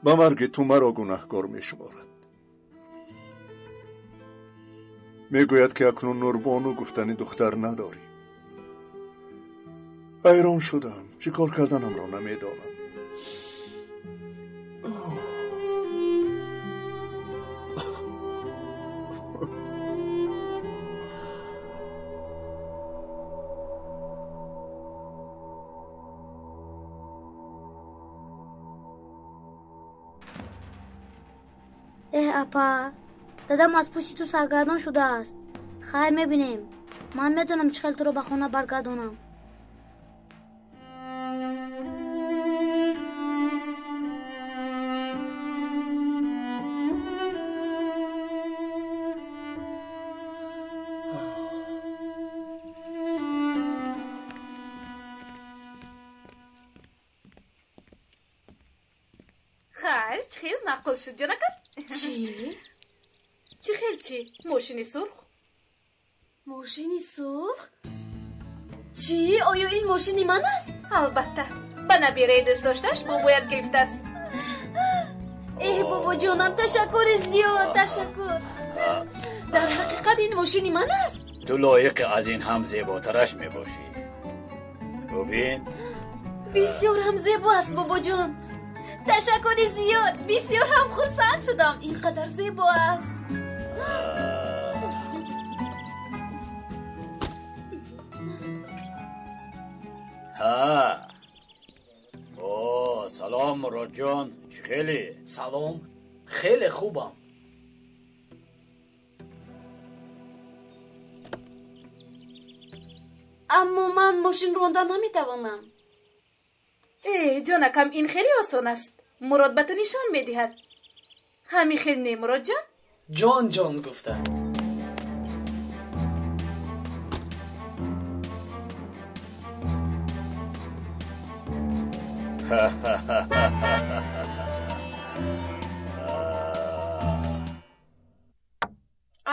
Ба марги ту маро гунаҳкор мешуморад. Мегӯяд ки акнун Нурбону гуфтани духтар надорӣ. Ҳайрон шудам, чӣ кор карданамро намедонам. Эҳ, апа, дадам аз пушти ту саргардон шудааст. Хайр, мебинем. Ман медонам чӣ хел туро ба хона баргардонам. Хайр, чӣ хел маъқул шуд, ҷонакам? Чӣ? Чӣ хел чӣ? Мошини сурх? Мошини сурх? Чӣ? Оё ин мошини ман аст? Албатта. Ба набираи дӯстдоштааш бобоят гирифтааст. Эҳ, бобоҷонам, ташаккури зиёд, ташаккур. Дар ҳақиқат ин мошини ман аст? Ту лоиқи аз ин ҳам зеботараш мебошӣ. Бубин. Бисёр ҳам зебо аст, бобоҷон. Ташаккури зиёд, бисёр ҳам хурсанд шудам. Ин қадар зебо аст. Ҳа. О, салом, Муродҷон. Чӣ хеле? Салом, хеле хубам. Аммо ман мошин ронда наметавонам. Ҷонакам, ин хеле осон аст. Мурод ба ту нишон медиҳад. Ҳамин хел не, Муродҷон? Ҷон ҷон гуфта.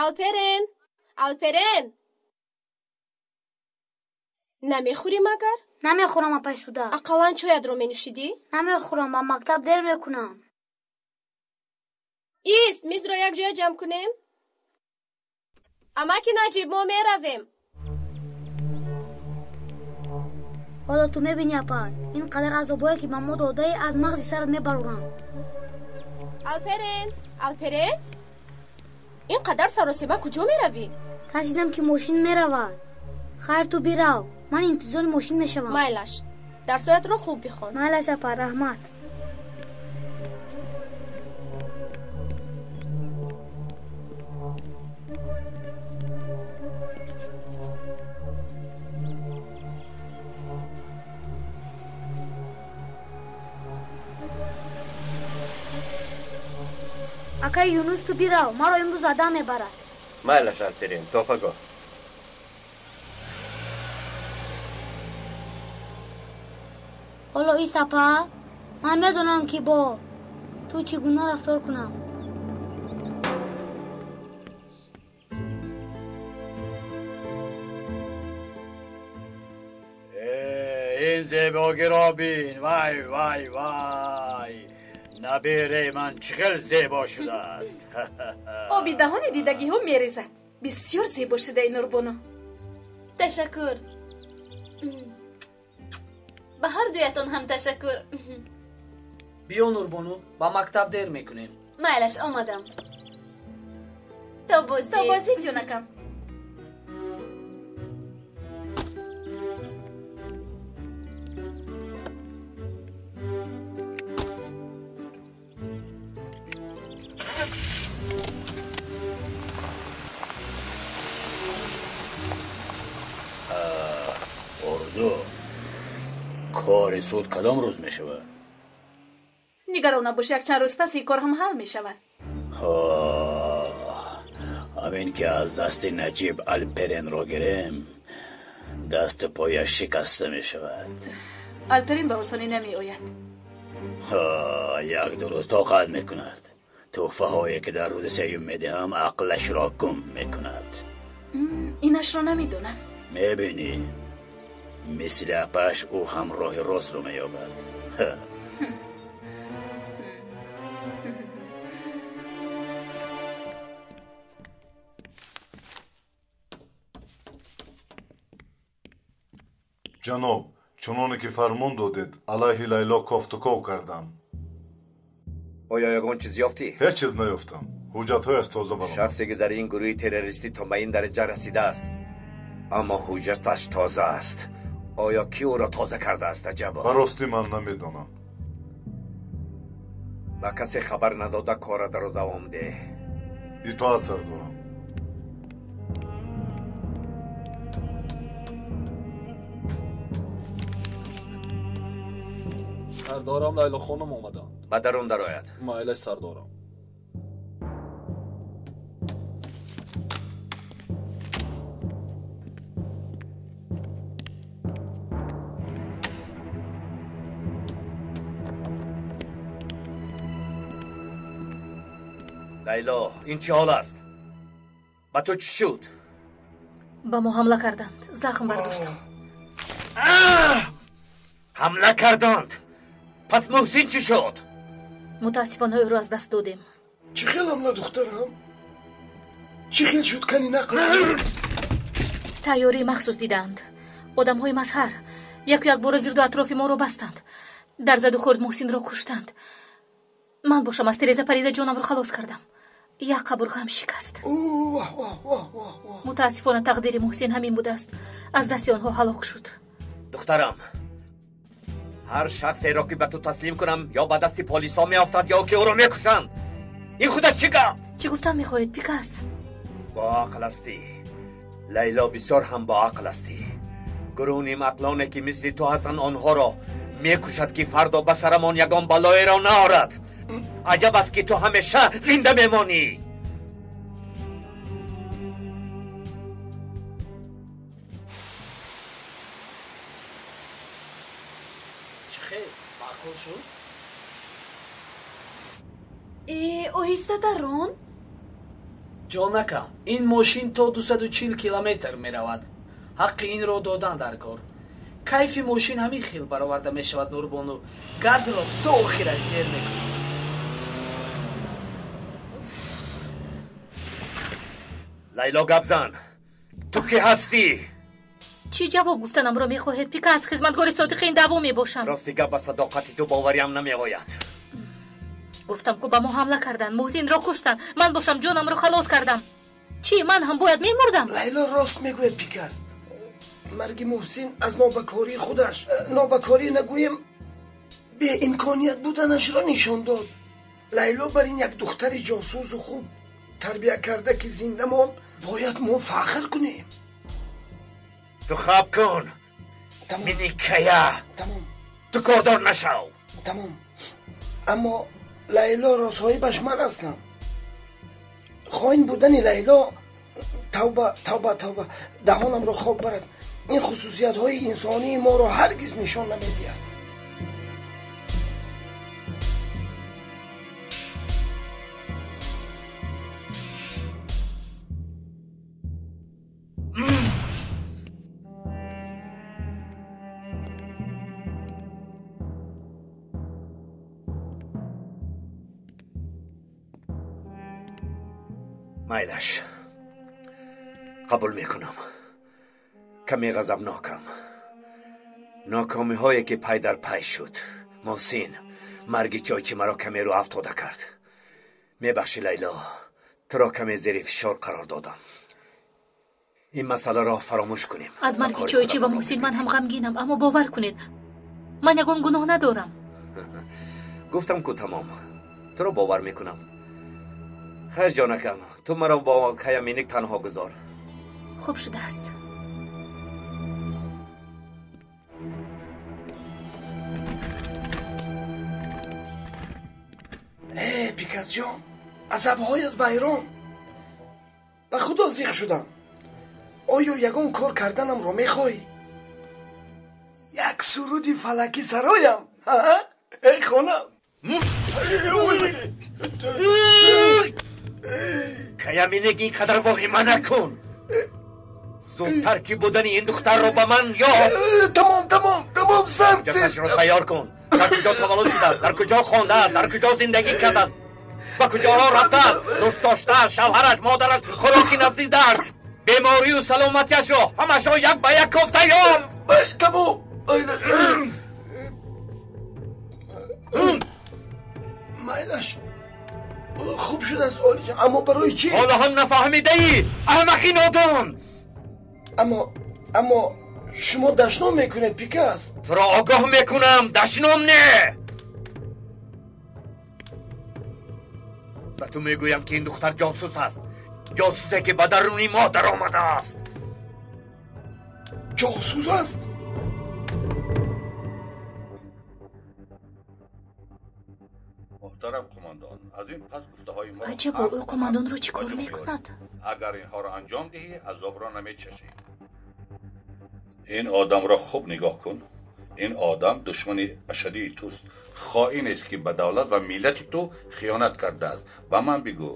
Алперен, Алперен, намехӯрӣ магар? Намехӯрам, апай Суда. Ақаллан чоятро менӯшидӣ? Намехӯрам, ба мактаб дер мекунам. Ист, мизро якҷоя ҷамъ кунем. Амаки Наҷиб, мо меравем. Ҳоло ту мебинӣ, апа, ин қадар азобҳое ки ба мо додаӣ, аз мағзи сарат мебарорам. Алперен, Алперен, ин қадар саросима куҷо меравӣ? Тарсидам, ки мошин меравад. Хайр, ту бирав, ман интизори мошин мешавам. Майлаш, дарсҳоятро хуб бихон. Майлаш, апа, раҳмат. Акаи Юнус, ту бирав, маро имрӯз адам мебарад. Майлаш, Алперен, то пагоҳ. Ҳоло ист, апа, ман медонам, ки бо ту чӣ гуна рафтор кунам. Ин зебогиро бин! Вай, вай, вай! Набираи ман чӣ хел зебо шудааст! Оби даҳони дидагиҳо мерезад. Бисёр зебо шудаи, Нурбону. Ташаккур. Ба ҳар дуятон ҳам ташаккур. Биё, Нурбону, ба мактаб дер мекунем. Майлаш, омадам. То бозӣ. То бозӣ, ҷонакам. Орзу, кори суд кадом рӯз мешавад? Нигарон набош, якчанд рӯз пас ин кор ҳам ҳал мешавад. Ҳамин ки аз дасти Наҷиб Алперенро гирем, дасту пояш шикаста мешавад. Алперен ба осонӣ намеояд. Як ду рӯз тоқат мекунад. Тӯҳфаҳое ки дар рӯзи сеюм медиҳам, ақлашро гум мекунад. Инашро намедонам. Мебинӣ, мисли апаш ӯ ҳам роҳи ростро меёбад. Ҷаноб, чуноне ки фармон додед, алайҳи Лайло кофтуков кардам. Оё ягон чиз ёфтӣ? Ҳеҷ чиз наёфтам. Ҳуҷҷатҳояш тоза баромад. Шахсе ки дар ин гурӯҳи террористӣ то ба ин дараҷа расидааст, аммо ҳуҷҷаташ тоза аст. Оё кӣ ӯро тоза кардааст, аҷабо? Ба ростӣ ман намедонам. Ба касе хабар надода кора даро давом деҳ. Итоат, сардорам. Сардорам, Лайло хонум омаданд. Ба дарун дарояд. Майлаш, сардорам. Лайло, ин чӣ ҳол аст? Ба ту чӣ шуд? Ба мо ҳамла карданд, захм бардоштам. Ҳамла карданд? Пас Муҳсин чӣ шуд? Мутаассифона, ӯро аз даст додем. Чӣ хел ҳамла, духтарам? Чӣ хел шуд, кани нақл? Тайёрии махсус дидаанд. Одамҳои мазҳар яку якбора гирду атрофи моро бастанд. Дар заду хӯрд Муҳсинро куштанд. Ман бошам, аз тереза парида ҷонамро халос кардам. Як қабурғаам шикаст. Мутаассифона, тақдири Муҳсин ҳамин будааст, аз дасти онҳо ҳалок шуд. Духтарам, ҳар шахсеро ки ба ту таслим кунам, ё ба дасти полисҳо меафтад, ё ки ӯро мекушанд. Ин худат чӣ гап? Чӣ гуфтан мехоҳед, Пикас? Боақл ҳастӣ, Лайло, бисёр ҳам боақл ҳастӣ. Гурӯҳ нимақлоне ки мисли ту ҳастанд, онҳоро мекушад, ки фардо ба сарамон ягон балоеро наорад. Аҷаб аст, ки ту ҳамеша зинда мемонӣ. Чӣ хел, маъқул шуд? Э, оҳиста дарон. Ҷонакам, ин мошин то 240 километр меравад. Ҳаққи инро додан дар кор. Кайфи мошин ҳамин хел бароварда мешавад, Нурбону. Газро то охираш зер мекунӣ. Лайло, гап зан, ту кӣ ҳастӣ? Чӣ ҷавоб гуфтанамро мехоҳед? Пикас, хизматгори содиқи ин даъво мебошам. Рости гап, ба садоқати ту бовариам намеояд. Гуфтам, ку ба мо ҳамла карданд, Муҳсинро куштанд. Ман бошам ҷонамро халос кардам. Чӣ, ман ҳам бояд мемурдам? Лайло рост мегӯяд, Пикас. Марги Муҳсин аз нобакории худаш, нобакорӣ нагӯем, беимконият буданашро нишон дод. Лайло бар ин як духтари ҷосусу хуб тарбия карда, ки зинда монд, бояд мо фахр кунем. Ту хаб кун, миникая. Тамом. Ту кордор нашав. Тамом. Аммо Лайлоро соҳибаш ман ҳастам. Хоин будани Лайло, тавба, тавба, тавба, даҳонамро хок барад, ин хусусиятҳои инсонии моро ҳаргиз нишон намедиҳад. Майлаш, қабул мекунам, каме ғазабнокам. Нокомиҳое ки пай дар пай шуд, Муҳсин, марги чойчи маро каме рӯ афтода кард. Мебахшӣ, Лайло, туро каме зери фишор қарор додам. Ин масъаларо фаромӯш кунем. Аз марги чойчӣ ва Муҳсин ман ҳам ғамгинам, аммо бовар кунед, ман ягон гуноҳ надорам. Гуфтам ку, тамом, туро бовар мекунам. Хайр, ҷонакам, ту маро бо Каяминик танҳо гузор. Хуб шудааст. Э, Пикасҷон, азабҳоят вайрон. Ба худо зиқ шудам. Оё ягон кор карданамро мехоҳӣ? Як суруди фалакӣ сароям. Эй хонам. Каяминик, ин қадар воҳима накун. Зудтар ки будани ин духтарро ба ман ёб. Тамом, тамом, тамом, сар. Ҳуҷҷаташро тайёр кун. Дар куҷо таваллуд шудааст, дар куҷо хондааст, дар куҷо зиндагӣ кардааст, ба куҷоҳо рафтааст, дӯст доштааш, шавҳараш, модараш, хӯроки наздидааш, беморию саломатиашро ҳамашро як ба як кофта ёб. Тамом. Майлаш, хуб шудааст, олиҷон, аммо барои чӣ? Ҳоло ҳам нафаҳмидаӣ, аҳмақи нодон. Аммо шумо дашном мекунед, Пикас. Туро огоҳ мекунам, дашном не. Ба ту мегӯям, ки ин духтар ҷосус аст, ҷосусе ки ба даруни мо даромадааст. Ҷосус аст? Муҳтарам қумондон, аз ин пас гуфтаҳои мо Аҷабо, ӯ қумондонро чӣ кор мекунад? Агар инҳоро анҷом диҳӣ, азобро намечашӣ. Ин одамро хуб нигоҳ кун. Ин одам душмани ашадии туст, хоинест, ки ба давлат ва миллати ту хиёнат кардааст. Ба ман бигӯ,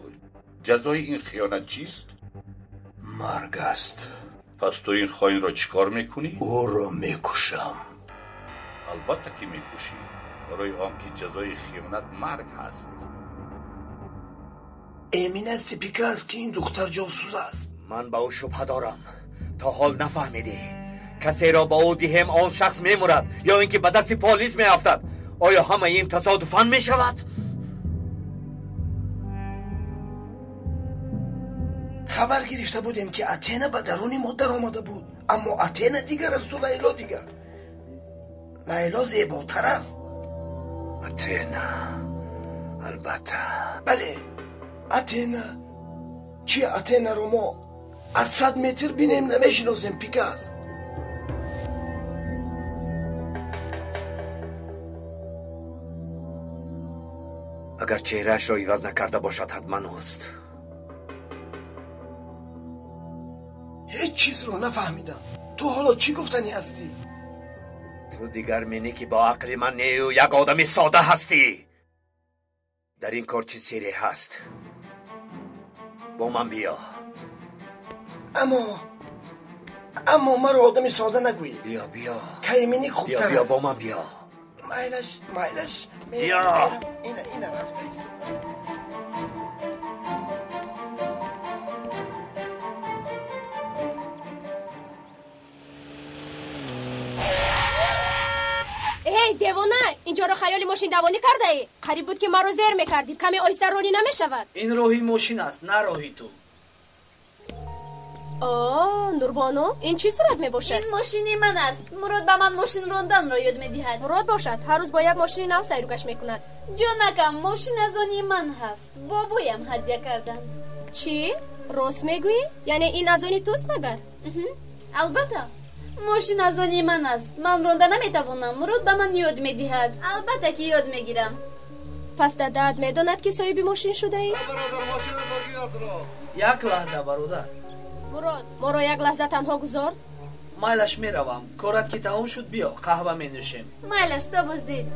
ҷазои ин хиёнат чист? Марг аст. Пас ту ин хоинро чӣ кор мекунӣ? Ӯро мекушам. Албатта ки мекушӣ, барои он ки ҷазои хиёнат марг ҳаст. Эмин ҳасти, Пикас, ки ин духтар ҷосус аст? Ман ба ӯ шубҳа дорам. То ҳол нафаҳмидӣ. Касеро ба ӯ диҳем, он шахс мемурад ё ин ки ба дасти полис меафтад. Оё ҳамаи ин тасодуфан мешавад? Хабар гирифта будем, ки Атена ба даруни мо даромада буд, аммо Атена дигар асту Лайло дигар. Лайло зеботар аст. Атена, албатта. Бале, Атена. Чи Атенаро мо аз 100 метр бинем, намешиносем, Пикас. Агар чеҳраашро иваз накарда бошад, ҳатман ӯст. Ҳеҷ чизро нафаҳмидам. Ту ҳоло чӣ гуфтанӣ ҳастӣ? Ту дигар менӣ, ки бо ақли ман нею як одами сода ҳастӣ. Дар ин кор чӣ сирре ҳаст? Бо ман биё. Аммо маро одами сода нагӯӣ. Биё, биё. Кайминик хубтар биё, аст. Бо ман биё. Майлаш, майлаш. Биё. Ина, ина рафта истода. Эй, девона, инҷоро хаёли мошиндавонӣ кардаӣ? Қариб буд ки маро зер мекардӣ. Каме оҳиста ронӣ намешавад. Ин роҳи мошин аст, на роҳи ту. О, Нурбону, ин чӣ сурат мебошад? Ин мошини ман аст. Мурод ба ман мошин ронданро ёд медиҳад. Мурод бошад, ҳар рӯз бо як мошини нав сайругашт мекунад. Ҷонакам, мошин аз они ман ҳаст. Бобоям ҳадя карданд. Чӣ? Рост мегӯӣ? Яъне ин аз они туст магар? Албатта. Мошин аз они ман аст. Ман ронда наметавонам. Мурод ба ман ёд медиҳад. Албатта ки ёд мегирам. Пас дадаат медонад ки соҳиби мошин шудаӣ? Як лаҳза, бародар. Мурод, моро як лаҳза танҳо гузор. Майлаш, меравам. Корат ки тамом шуд, биё қаҳва менӯшем. Майлаш, то боздид.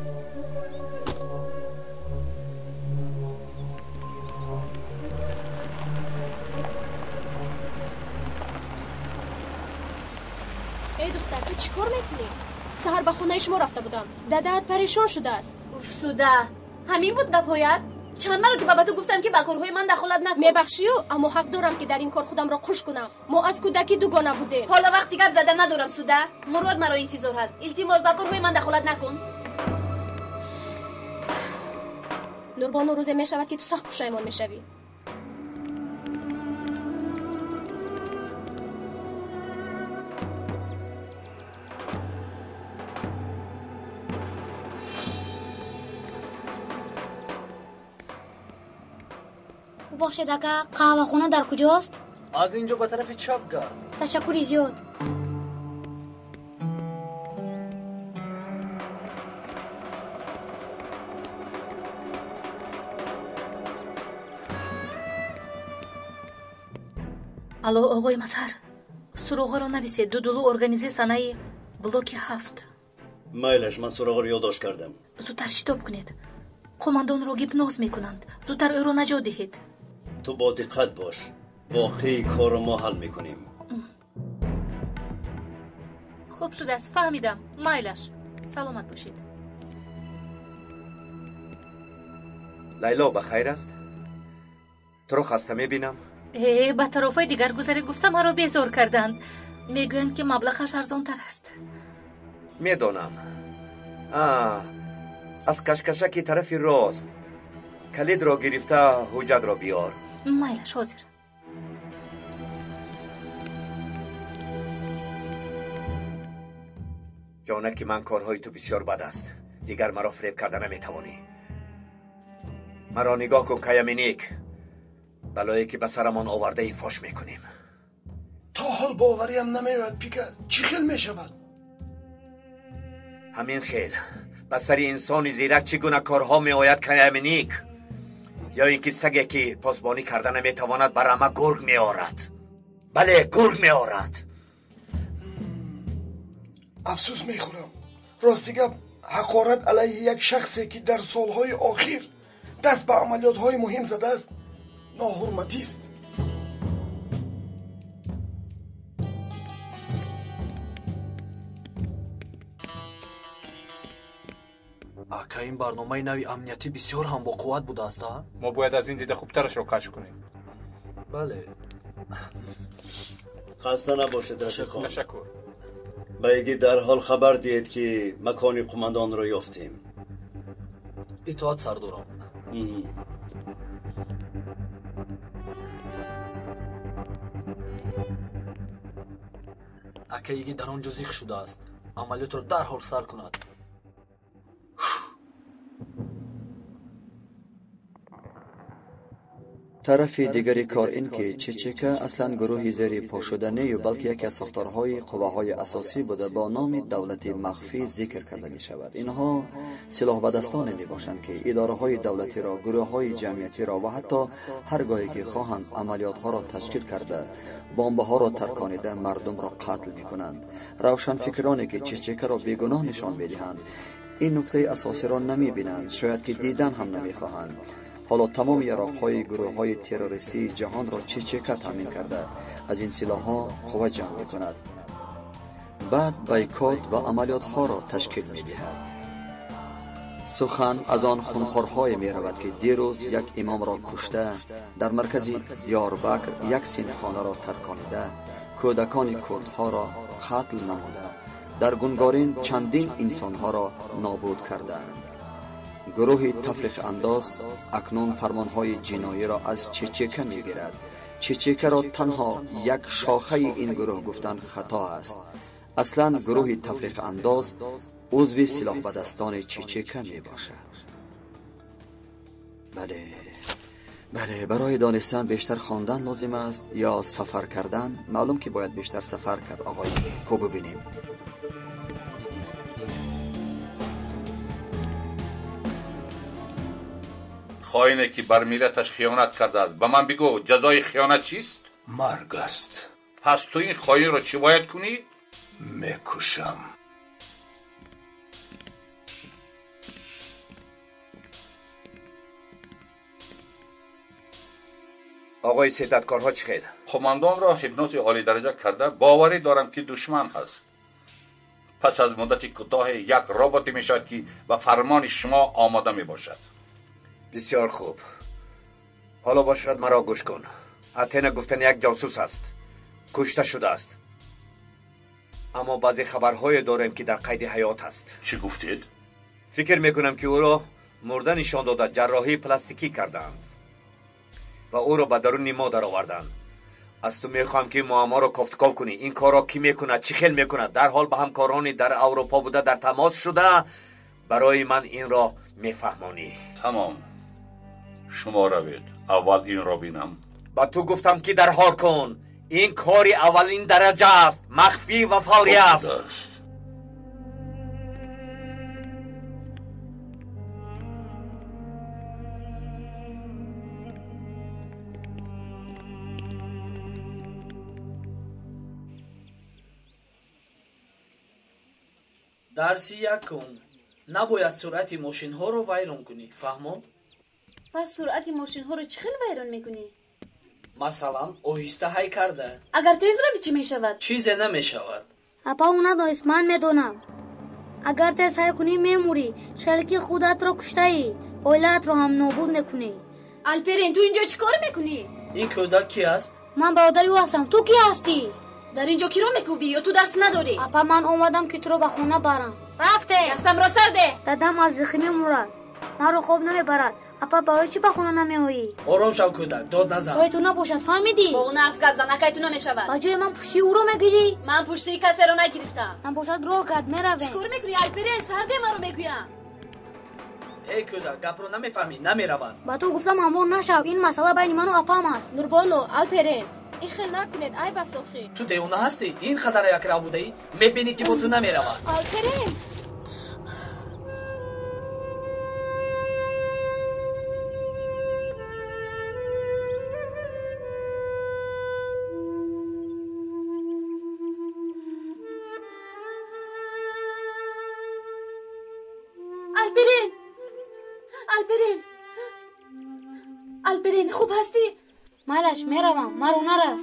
Эй духтар, ту чӣ кор мекунӣ? Саҳар ба хонаи шумо рафта будам. Дадаат парешон шудааст. Уфсуда, ҳамин буд гапҳоят? Чанд маротиба ба ту гуфтам ки ба корҳои ман дахолат накун. Мебахшию, аммо ҳақ дорам ки дар ин кор худамро қуш кунам. Мо аз кӯдакӣ дугона будем. Ҳоло вақти гап зада надорам, Суда. Мурод маро интизор ҳаст. Илтимос, ба корҳои ман дахолат накун. Нурбону, рӯзе мешавад ки ту сахт пушаймон мешавӣ. Бубахшед ака, қаҳвахона дар куҷост? Аз инҷо ба тарафи чап гард. Ташаккури зиёд. Алло, оғои Мазҳар, суроғаро нависед. Дудулу организе санаи блоки 7. Майлаш, ман суроғаро ёддошт кардам. Зудтар шитоб кунед. Қомандонро гипноз мекунанд. Зудтар ӯро наҷот диҳед. Ту бо диққат бош. Боқии корро мо ҳал мекунем. Хуб шудааст, фаҳмидам. Майлаш, саломат бошед. Лайло, ба хайр аст? Туро хаста мебинам. Э, ба тарофаи дигар гузаред гуфта маро безор карданд. Мегӯянд ки маблағаш арзонтар аст. Медонам. Аз кашкашаки тарафи рост калидро гирифта ҳуҷҷатро биёр. Майлаш, ҳозир. Ҷонаки ман, корҳои ту бисёр бад аст. Дигар маро фиреб карда наметавонӣ. Маро нигоҳ кун, Каяминик. Балое ки ба сарамон овардаи фош мекунем. То ҳол бовариам намеояд, Пикас. Чӣ хел мешавад? Ҳамин хел. Ба сари инсони зирак чӣ гуна корҳо меояд, Каяминик? Ё ин ки саге ки посбонӣ карда наметавонад, ба рама гург меорад. Бале, гург меорад. Афсӯс мехӯрам. Рости гап, ҳақорат алайҳи як шахсе ки дар солҳои охир даст ба амалиётҳои муҳим задааст, ноҳурматист. Ака, ин барномаи нави амниятӣ бисёр ҳам боқувват будааст, а? Мо бояд аз ин дида хубтарашро кашф кунем. Бале. Хаста набошед, рафиқон. Ташаккур. Ба Игит дарҳол хабар диҳед ки макони қумандонро ёфтем. Итоат, сардорам. Ака, Игит дар он ҷо зиқ шудааст. Амалиётро дарҳол сар кунад. Тарафи дигари кор ин ки ЧЧК аслан гурӯҳи зери по шуда нею, балки яке аз сохторҳои қувваҳои асосӣ буда бо номи давлати махфӣ зикр карда мешавад. Инҳо силоҳбадастоне мебошанд ки идораҳои давлатиро, гурӯҳҳои ҷамъиятиро ва ҳатто ҳар гоҳе ки хоҳанд амалиётҳоро ташкил карда, бомбаҳоро тарконида мардумро қатл мекунанд. Равшанфикроне ки ЧЧКро бегуноҳ нишон медиҳанд, ин нуктаи асосиро намебинанд, шояд ки дидан ҳам намехоҳанд. Ҳоло тамоми яроқҳои гурӯҳҳои террористии ҷаҳонро ЧЧК таъмин карда, аз ин силоҳҳо қувва ҷамъ мекунад. Баъд бойкот ва амалиётҳоро ташкил медиҳад. Сухан аз он хунхорҳое меравад ки дирӯз як имомро кушта, дар маркази Диёрбакр як синфхонаро тарконида, кӯдакони курдҳоро қатл намуда, Дар Гунгарин чандин инсонҳоро нобуд кардаанд. Гурӯҳи тафриқаандоз акнун фармонҳои ҷиноиро аз Чечека мегирад. Чечекаро танҳо як шохаи ин гурӯҳ гуфтан хато аст. Аслан гурӯҳи тафриқаандоз узви силоҳбадастони Чечека мебошад. Бале, бале, барои донистан бештар хондан лозим аст ё сафар кардан? Маълум ки бояд бештар сафар кард, оғои ко бибинем. Хоине ки бар миллаташ хиёнат кардааст, ба ман бигӯ, ҷазои хиёнат чист? Марг аст. Пас ту ин хоинро чӣ бояд кунӣ? Мекушам. Оғои седаткорҳо чӣ хел? Қумандонро ҳипнози олидараҷа карда, боварӣ дорам ки душман ҳаст. Пас аз муддати кӯтоҳе як роботе мешавад ки ба фармони шумо омода мебошад. Бисёр хуб. Ҳоло бошад маро гӯш кун. Атена гуфтани як ҷосус аст. Кушта шудааст. Аммо баъзе хабарҳое дорем ки дар қайди ҳаёт аст. Чӣ гуфтед? Фикр мекунам ки ӯро мурда нишон дода ҷарроҳии пластикӣ кардаанд ва ӯро ба даруни мо дароварданд. Аз ту мехоҳам ки муамморо кофтков кунӣ. Ин корро кӣ мекунад, чӣ хел мекунад? Дарҳол ба ҳамкорони дар Аврупо буда дар тамос шуда барои ман инро мефаҳмонӣ. Тамом. Шумо равед. Аввал инро бинам. Ба ту гуфтам ки дарҳол кун. Ин кори аввалин дараҷа аст, махфӣ ва фаврӣ аст. Дарси якум. Набояд суръати мошинҳоро вайрон кунӣ, фаҳмо? Пас суръати мошинҳоро чӣ хел вайрон мекунӣ? Масалан, оҳиста ҳай карда. Агар тез равӣ чӣ мешавад? Чизе намешавад. Апа, ӯ надонист, ман медонам. Агар тез ҳай кунӣ мемурӣ, шалки худатро куштаӣ, оилаатро ҳам нобуд мекунӣ. Алперин, ту инҷо чӣ кор мекунӣ? Ин кӯдак ки аст? Ман бародари ӯ ҳастам. Ту кӣ ҳастӣ? Дар инҷо киро мекӯбӣ ё ту дарс надорӣ? Апа, ман омадам ки туро ба хона барам. Рафте! Дастамро сар деҳ! Дадам аз зихӣ мемурад. Маро хоб намебарад. Апа, барои чӣ ба хона намеоӣ? Ором шав кӯдак, дод назан. Роҳи ту набошад, фаҳмидӣ? Бо ӯ нағз гап зан, акай ту намешавад. Ба ҷои ман пуштии ӯро мегирӣ? Ман пуштии касеро нагирифтам. Набошад, роҳ кард, меравем. Чӣ кор мекунӣ, Алперин? Сар деҳ маро мегӯям. Эй кӯдак, гапро намефаҳмӣ, намеравад. Ба ту гуфтам ҳамроҳ нашав. Ин масъала байни ману апам аст. Нурбону, Алперин, ин хел накунед, айб аст охӣ. Ту девона ҳастӣ? Ин қадар якрав будаӣ? Мебинӣ ки бо ту намеравад. Алперин! Алперин! Алперин! Алперин, хуб ҳастӣ? Майлаш, меравам, маро нарас.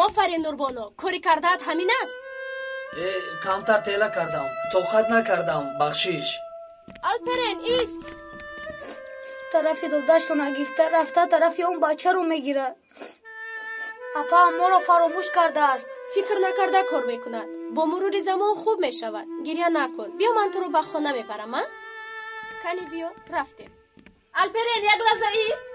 Офарин, Нурбону, кори кардаат ҳамин аст? Камтар тела кардам, тоқат накардам, бахшиш. Алперин, ист! Тарафи додашро нагирифта рафта тарафи он бачаро мегирад. Апа моро фаромӯш кардааст. Фикр накарда кор мекунад. Бо мурури замон хуб мешавад. Гиря накун. Биё, ман туро ба хона мебарам, а? Кани биё, рафтем. Алперин, як лаҳза ист!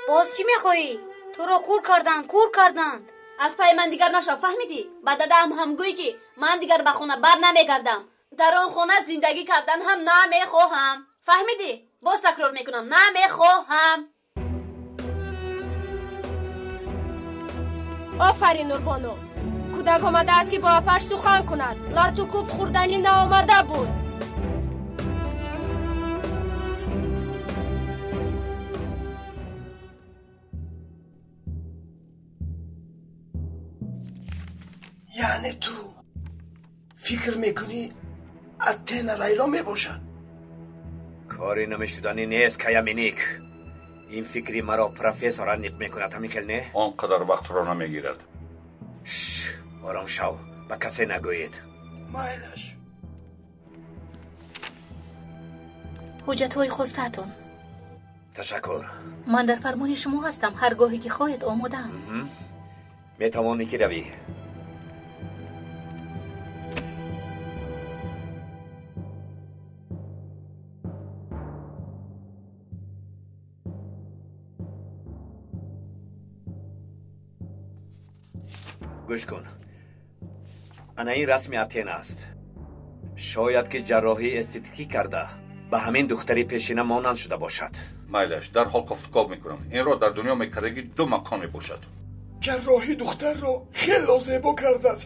Боз чӣ мехоҳӣ? Туро кур карданд, кур карданд. Аз пайи ман дигар нашав, фаҳмидӣ? Ба дадаам ҳам гӯй ки ман дигар ба хона бар намегардам. Дар он хона зиндагӣ кардан ҳам намехоҳам. Фаҳмидӣ? Боз такрор мекунам, намехоҳам. Офарин, Нурбону. Кӯдак омадааст ки бо апаш сухан кунад. Лату кӯб хӯрданӣ наомада буд. Яъне ту фикр мекунӣ Атена Лайло мебошад? Кори намешуданӣ нест, Каяминик. Ин фикри маро профессор аниқ мекунад, ҳамин хел не? Он қадар вақтро намегирад. Шш, ором шав, ба касе нагӯед. Майлаш. Ҳуҷҷатҳои хостаатон. Ташаккур. Ман дар фармони шумо ҳастам, ҳар гоҳе ки хоҳед омодаам. Метавонӣ ки равӣ. Гӯш кун. Ана ин расми Атена аст. Шояд ки ҷарроҳии эстетикӣ карда ба ҳамин духтари пешина монанд шуда бошад. Майлаш, дарҳол кофтуков мекунам. Инро дар дунё мекардагӣ ду макон мебошад. Ҷарроҳӣ духтарро хело зебо кардааст.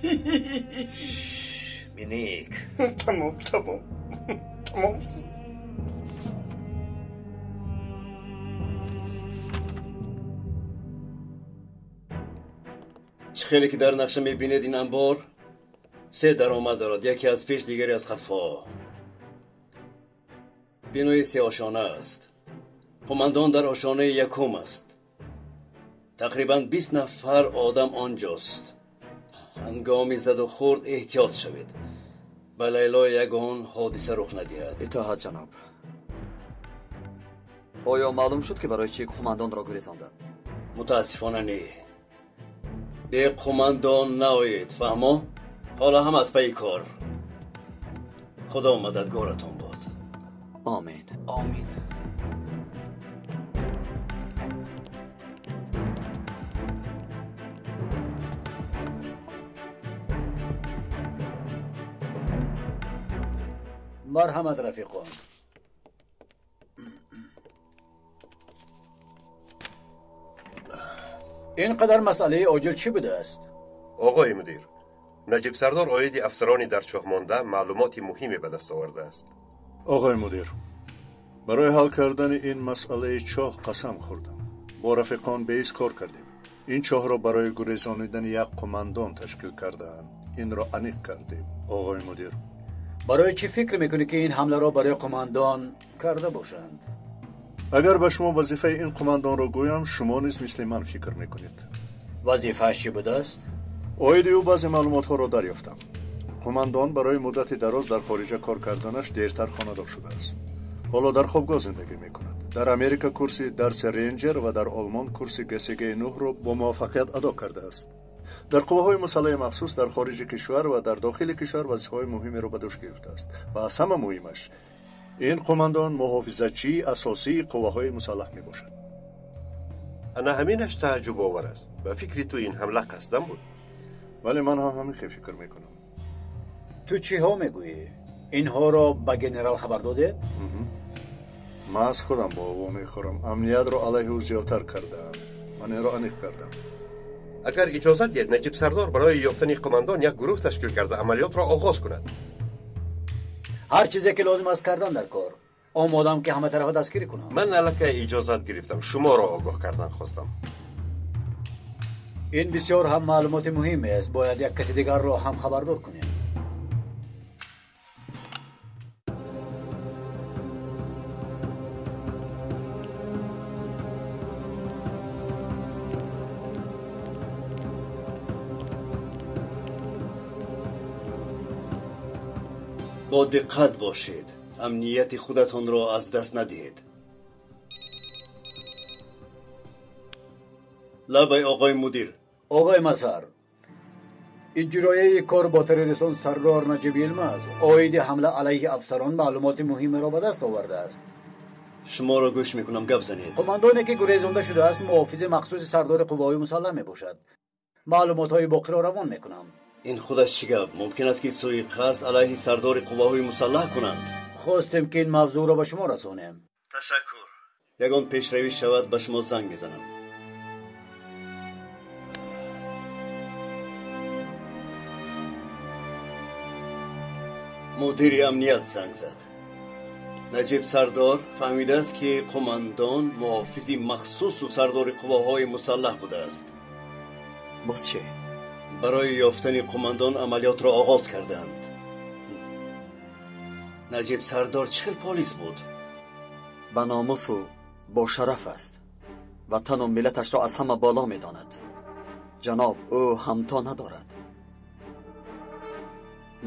Миник. Тамом, тамом. Тамом. Чӣ хеле ки дар нақша мебинед, ин анбор се даромад дорад, яке аз пеш, дигаре аз қафо. Бинои сеошона аст. Қумандон дар ошонаи якум аст. Тақрибан 20 нафар одам онҷост. Ҳангоми заду хурд эҳтиёт шавед. Ба Лайло ягон ҳодиса рух надиҳад. Итоат, ҷаноб. Оё маълум шуд, ки барои чӣ қумандонро гурезонданд? Мутаассифона не. Бе қумандон наоед, фаҳмо? Ҳоло ҳам аз пайи кор. Худо мададгоратон бод. Омин. Омин. Марҳамат, рафиқон. Ин қадар масъалаи оҷил чӣ будааст? Оғои мудир, Наҷиб сардор оиди афсарони дар чоҳ монда маълумоти муҳиме ба даст овардааст. Оғои мудир, барои ҳал кардани ин масъалаи чоҳ қасам хӯрдам. Бо рафиқон беист кор кардем. Ин чоҳро барои гурезонидани як қумандон ташкил кардаанд. Инро аниқ кардем, оғои мудир. Барои чӣ фикр мекунӣ, ки ин ҳамларо барои қумандон карда бошанд? Агар ба шумо вазифаи ин қумандонро гӯям, шумо низ мисли ман фикр мекунед. Вазифааш чӣ будааст? Оиди ӯ баъзе маълумотҳоро дарёфтам. Қумандон барои муддати дароз дар хориҷа кор карданаш дертар хонадор шудааст. Ҳоло дар хобгоҳ зиндагӣ мекунад. Дар Америка курси дарси ренҷер ва дар Олмон курси ГСГ 9-ро бо муваффақият адо кардааст. Дар қувваҳои мусаллаҳи махсус дар хориҷи кишвар ва дар дохили кишвар вазифаҳои муҳимеро ба дӯш гирифтааст ва аз ҳама муҳимаш ин қумандон муҳофизатчии асосии қувваҳои мусаллаҳ мебошад. Ана ҳаминаш тааҷҷубовар аст. Ба фикри ту ин ҳамла қасдан буд? Вале ман ҳам ҳамин хел фикр мекунам. Ту чиҳо мегӯӣ? Инҳоро ба генерал хабар додед? Ман аз худам бо ӯ мехӯрам. Амниятро алайҳи ӯ зиёдтар кардаам. Ман инро аниқ кардам. Агар иҷозат диҳед, Наҷиб сардор барои ёфтани қумандон як гурӯҳ ташкил карда амалиётро оғоз кунад. Ҳар чизе ки лозим аст кардан дар кор. Омодам ки ҳама тарафа дастгирӣ кунам. Ман аллакай иҷозат гирифтам. Шуморо огоҳ кардан хостам. Ин бисёр ҳам маълумоти муҳиме аст. Бояд як каси дигарро ҳам хабардор кунем. Бо диққат бошед. Амнияти худатонро аз даст надиҳед. Лабай, оғои мудир. Оғои Мазҳар, иҷроияи кор бо террористон сардор Наҷиб Йилмаз оиди ҳамла алайҳи афсарон маълумоти муҳимеро ба даст овардааст. Шуморо гӯш мекунам, гап занед. Қумандоне ки гурезонда шудааст муҳофизи махсуси сардори қувваҳои мусаллаҳ мебошад. Маълумотҳои боқиро равон мекунам. Ин худаш чӣ гап? Мумкин аст, ки суиқасд алайҳи сардори қувваҳои мусаллаҳ кунанд? Хостем, ки ин мавзӯъро ба шумо расонем. Ташаккур. Ягон пешравӣ шавад, ба шумо занг мезанам. Мудири амният занг зад. Наҷиб сардор фаҳмидааст, ки қумандон муҳофизи махсусу сардори қувваҳои мусаллаҳ будааст. Боз чӣ? Барои ёфтани қумандон амалиётро оғоз карданд. Наҷиб сардор чӣ хел полис буд? Ба номусу бо шараф аст. Ватану миллаташро аз ҳама боло медонад. Ҷаноб, ӯ ҳамто надорад.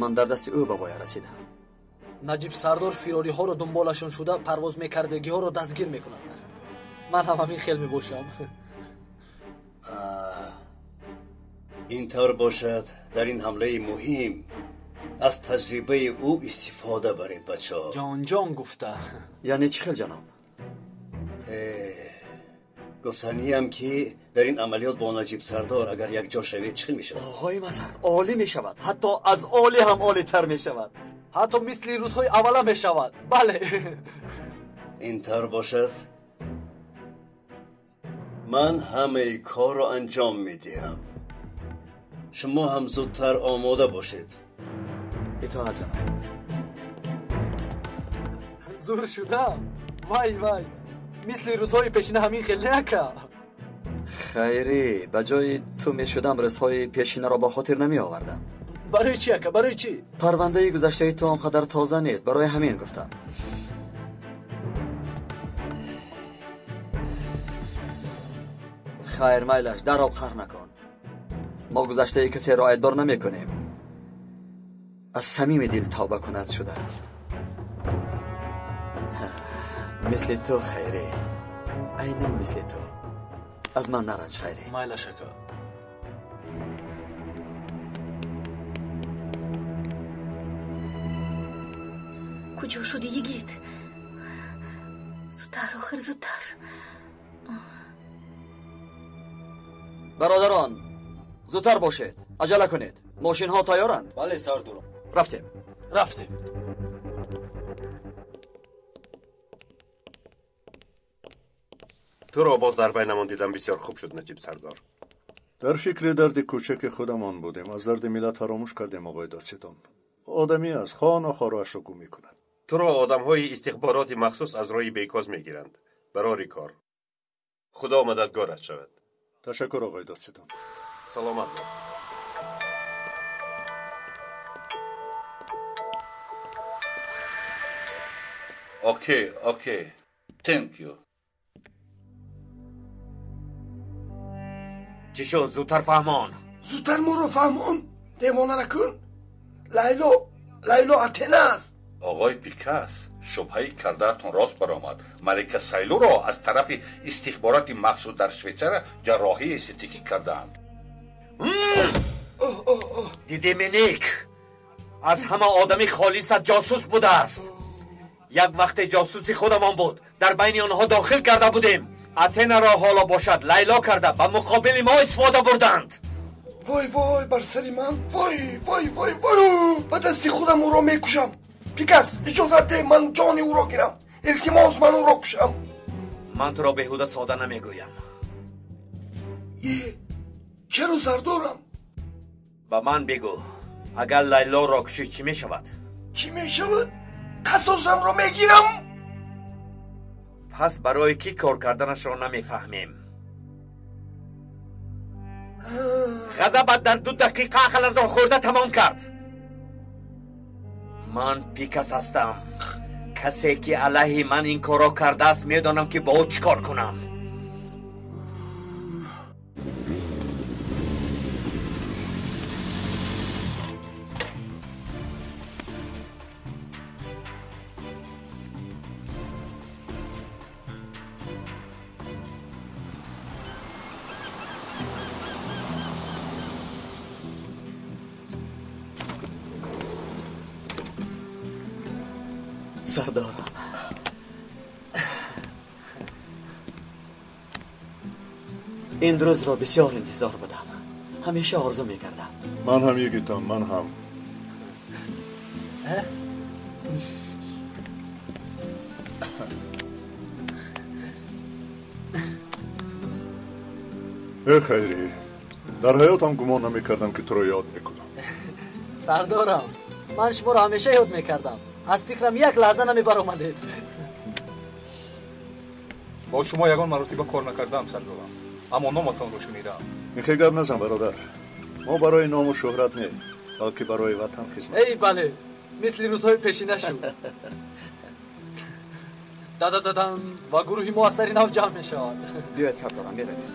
Ман дар дасти ӯ ба воя расидам. Наҷиб сардор фирориҳоро дунболашон шуда парвоз мекардагиҳоро дастгир мекунад. Ман ҳам ҳамин хел мебошам. Ин тавр бошад, дар ин ҳамлаи муҳим аз таҷрибаи ӯ истифода баред, бачаҳо. Ҷонҷон гуфта. Яъне чӣ хел, ҷаноб? Гуфтаниям ки дар ин амалиёт бо Наҷиб Сардор агар якҷо шавед чӣ хел мешавад? Оғои Мазҳар, олӣ мешавад. Ҳатто аз олӣ ҳам олитар мешавад. Ҳатто мисли рӯзҳои аввала мешавад. Бале. Ин тавр бошад, ман ҳамаи корро анҷом медиҳам. Шумо ҳам зудтар омода бошед. Итоат ҷаноб. Зур шуда. Вай вай, мисли рӯзҳои пешина ҳамин хел не ака? Хайрӣ, ба ҷои ту мешудам рӯзҳои пешинаро ба хотир намеовардам. Барои чӣ ака, барои чӣ? Парвандаи гузаштаи ту он қадар тоза нест, барои ҳамин гуфтам. Хайр, майлаш, дар об қаҳр накун. Мо гузаштаи касеро айбдор намекунем. Аз самими дил тавба кунад шудааст. Мисли ту, Хайрӣ, айнан мисли ту. Аз ман наранҷ, Хайрӣ. Майлаш ака. Куҷо шуди, йигит? Зудтар, охир, зудтар. Бародарон, зудтар бошед, аҷала кунед. Мошинҳо тайёранд? Бале, сардорам. Рафтем. Рафтем. Туро боз дар байнамон дидам бисёр хуб шуд, Наҷиб Сардор. Дар фикри дарди кӯчаки худамон будем, аз дарди миллат фаромӯш кардем, оғои додситон. Одамӣ аст, хоҳ нохоҳ гум мекунад. Туро одамҳои истихбороти махсус аз роҳи бекоз мегиранд. Барори кор. Худо мададгорат шавад. Ташаккур, оғои додситон. Саломат бош. Okay, okay. Thank you. Чӣ шуд? Зудтар фаҳмон. Зудтар моро фаҳмон. Девона накун. Лайло, Лайло Атена аст. Оғои Пикас, шубҳаи кардаатон рост баромад. Малика Сайлуро аз тарафи истихбороти махсус дар Швейтсария ҷарроҳии эстетикӣ кардаанд. Дидем, ник, аз ҳама одами холисат ҷосус будааст. Як вақте ҷосуси худамон буд, дар байни онҳо дохил карда будем. Атенаро ҳоло бошад Лайло карда ба муқобили мо истифода бурданд. Вой вой бар сари ман, вой вой вой вой, ба дасти худам ӯро мекушам. Пикас, иҷозат деҳ ман ҷони ӯро гирам. Илтимос, ман ӯро кушам. Ман туро беҳуда сода намегӯям. Е, чаро сардорам? Ба ман бигӯ, агар Лайлоро кушӣ чӣ мешавад? Чӣ мешавад? Қасосамро мегирам. Пас барои кӣ кор карданашро намефаҳмем. Ғазабат дар 2 дақиқа ақлатро хӯрда тамом кард. Ман Пикас ҳастам. Касе ки алайҳи ман ин корро кардааст, медонам ки бо ӯ чӣ кор кунам. Сардорам, ин рӯзро бисёр интизор будам. Ҳамеша орзу мекардам. Ман ҳам, йигитам, ман ҳам. Э Хайрӣ, дар ҳаётам гумон намекардам ки туро ёд мекунам. Сардорам, ман шуморо ҳамеша ёд мекардам. Аз фикрам як лаҳза намебаромадед. Бо шумо ягон маротиба кор накардаам, сардорам, аммо номатонро шунидам. Ин хел гап назан, бародар. Мо барои ному шӯҳрат не, балки барои ватан хизмат. Эй бале, мисли рӯзҳои пешина шуд. Дадададам ва гурӯҳи мо аз сари нав ҷамъ мешавад. Биёед, сардорам, меравем.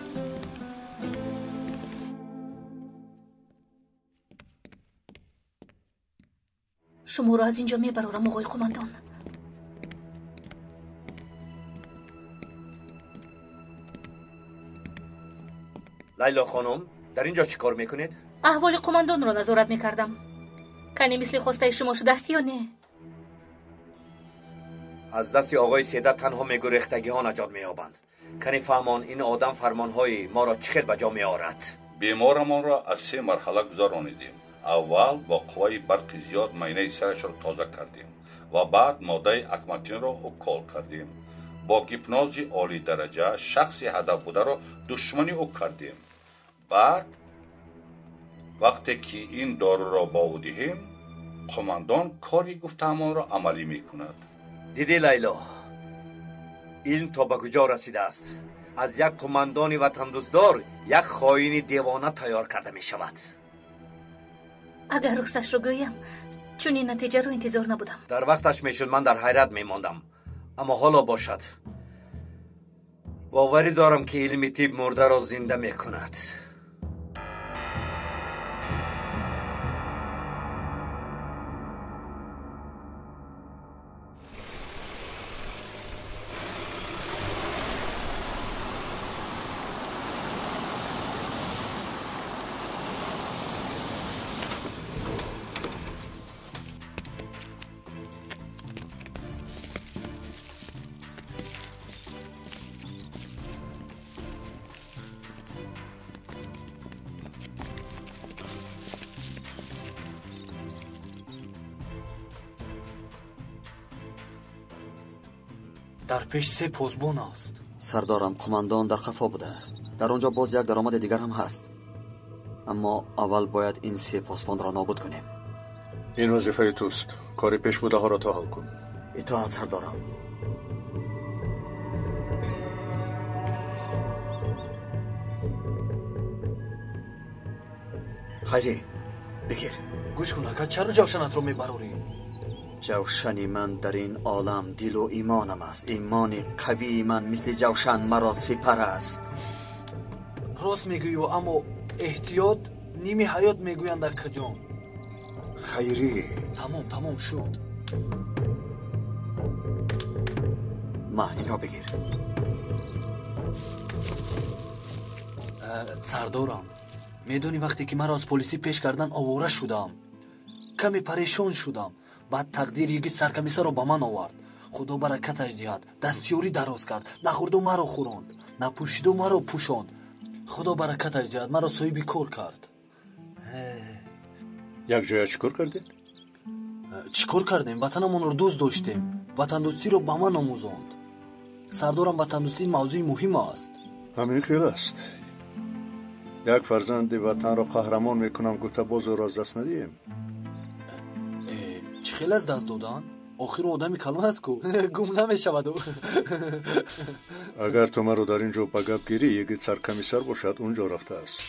Шуморо аз ин ҷо мебарорам, оғои қумандон. Лайло хонум, дар ин ҷо чӣ кор мекунед? Аҳволи қумандонро назорат мекардам. Кане мисли хостаи шумо шудааст ё не? Аз дасти оғои Седа танҳо мегурехтагиҳо наҷот меёбанд. Кани фаҳмон, ин одам фармонҳои моро чӣ хел ба ҷо меорад. Беморамонро аз се марҳала гузаронидем. Аввал бо қувваи барқи зиёд майнаи сарашро тоза кардем ва баъд моддаи акматинро укол кардем. Бо гипнози олидараҷа шахси ҳадаф бударо душмани ӯ кардем. Баъд вақте ки ин доруро ба ӯ диҳем, қумандон кори гуфтаамонро амалӣ мекунад. Дидӣ, Лайло, илм то ба куҷо расидааст? Аз як қумандони ватандӯстдор як хоини девона тайёр карда мешавад. Агар росташро гӯям, чунин натиҷаро интизор набудам. Дар вақташ мешуд ман дар ҳайрат мемондам, аммо ҳоло бошад. Боварӣ дорам, ки илми тиб мурдаро зинда мекунад. Дар пеш се посбон аст. Сардорам, қумандон дар қафо будааст. Дар он ҷо боз як даромади дигар ҳам ҳаст. Аммо аввал бояд ин се посбонро нобуд кунем. Ин вазифаи туст. Кори пешбудаҳоро то ҳал кун. Итоат, сардорам. Хайрӣ, бигир. Гӯш кун, ака, чаро ҷавшанатро мебарорӣ? Ҷавшани ман дар ин олам дилу имонам аст. Имони қавии ман мисли ҷавшан маро сипар аст. Рост мегӯӣ, аммо эҳтиёт ними ҳаёт мегӯянд, акаҷон. Хайрӣ. Тамом, тамом шуд. Ма, инро бигир. Сардорам, медонӣ вақте ки маро аз полисӣ пеш кардан овора шудам, каме парешон шудам. Баъд тақдир йигит саркамисаро ба ман овард. Худо баракаташ диҳад, дастёрӣ дароз кард, нахӯрду маро хӯронд, напӯшиду маро пӯшонд. Худо баракаташ диҳад, маро соҳиби кор кард. Як ҷоя чӣ кор кардед? Чӣ кор кардем? Ватанамонро дӯст доштем. Ватандӯстиро ба ман омӯзонд. Сардорам, ватандӯстӣ мавзӯи муҳим аст. Ҳамин хел аст. Як фарзанди ватанро қаҳрамон мекунам гуфта боз ӯро аз даст надиҳем. Чӣ хел аз даст додан? Охир одами калон аст ку, гум намешаваду. Агар ту маро дар ин ҷо ба гап гирӣ, йигит саркамисар бошад, он ҷо рафтааст.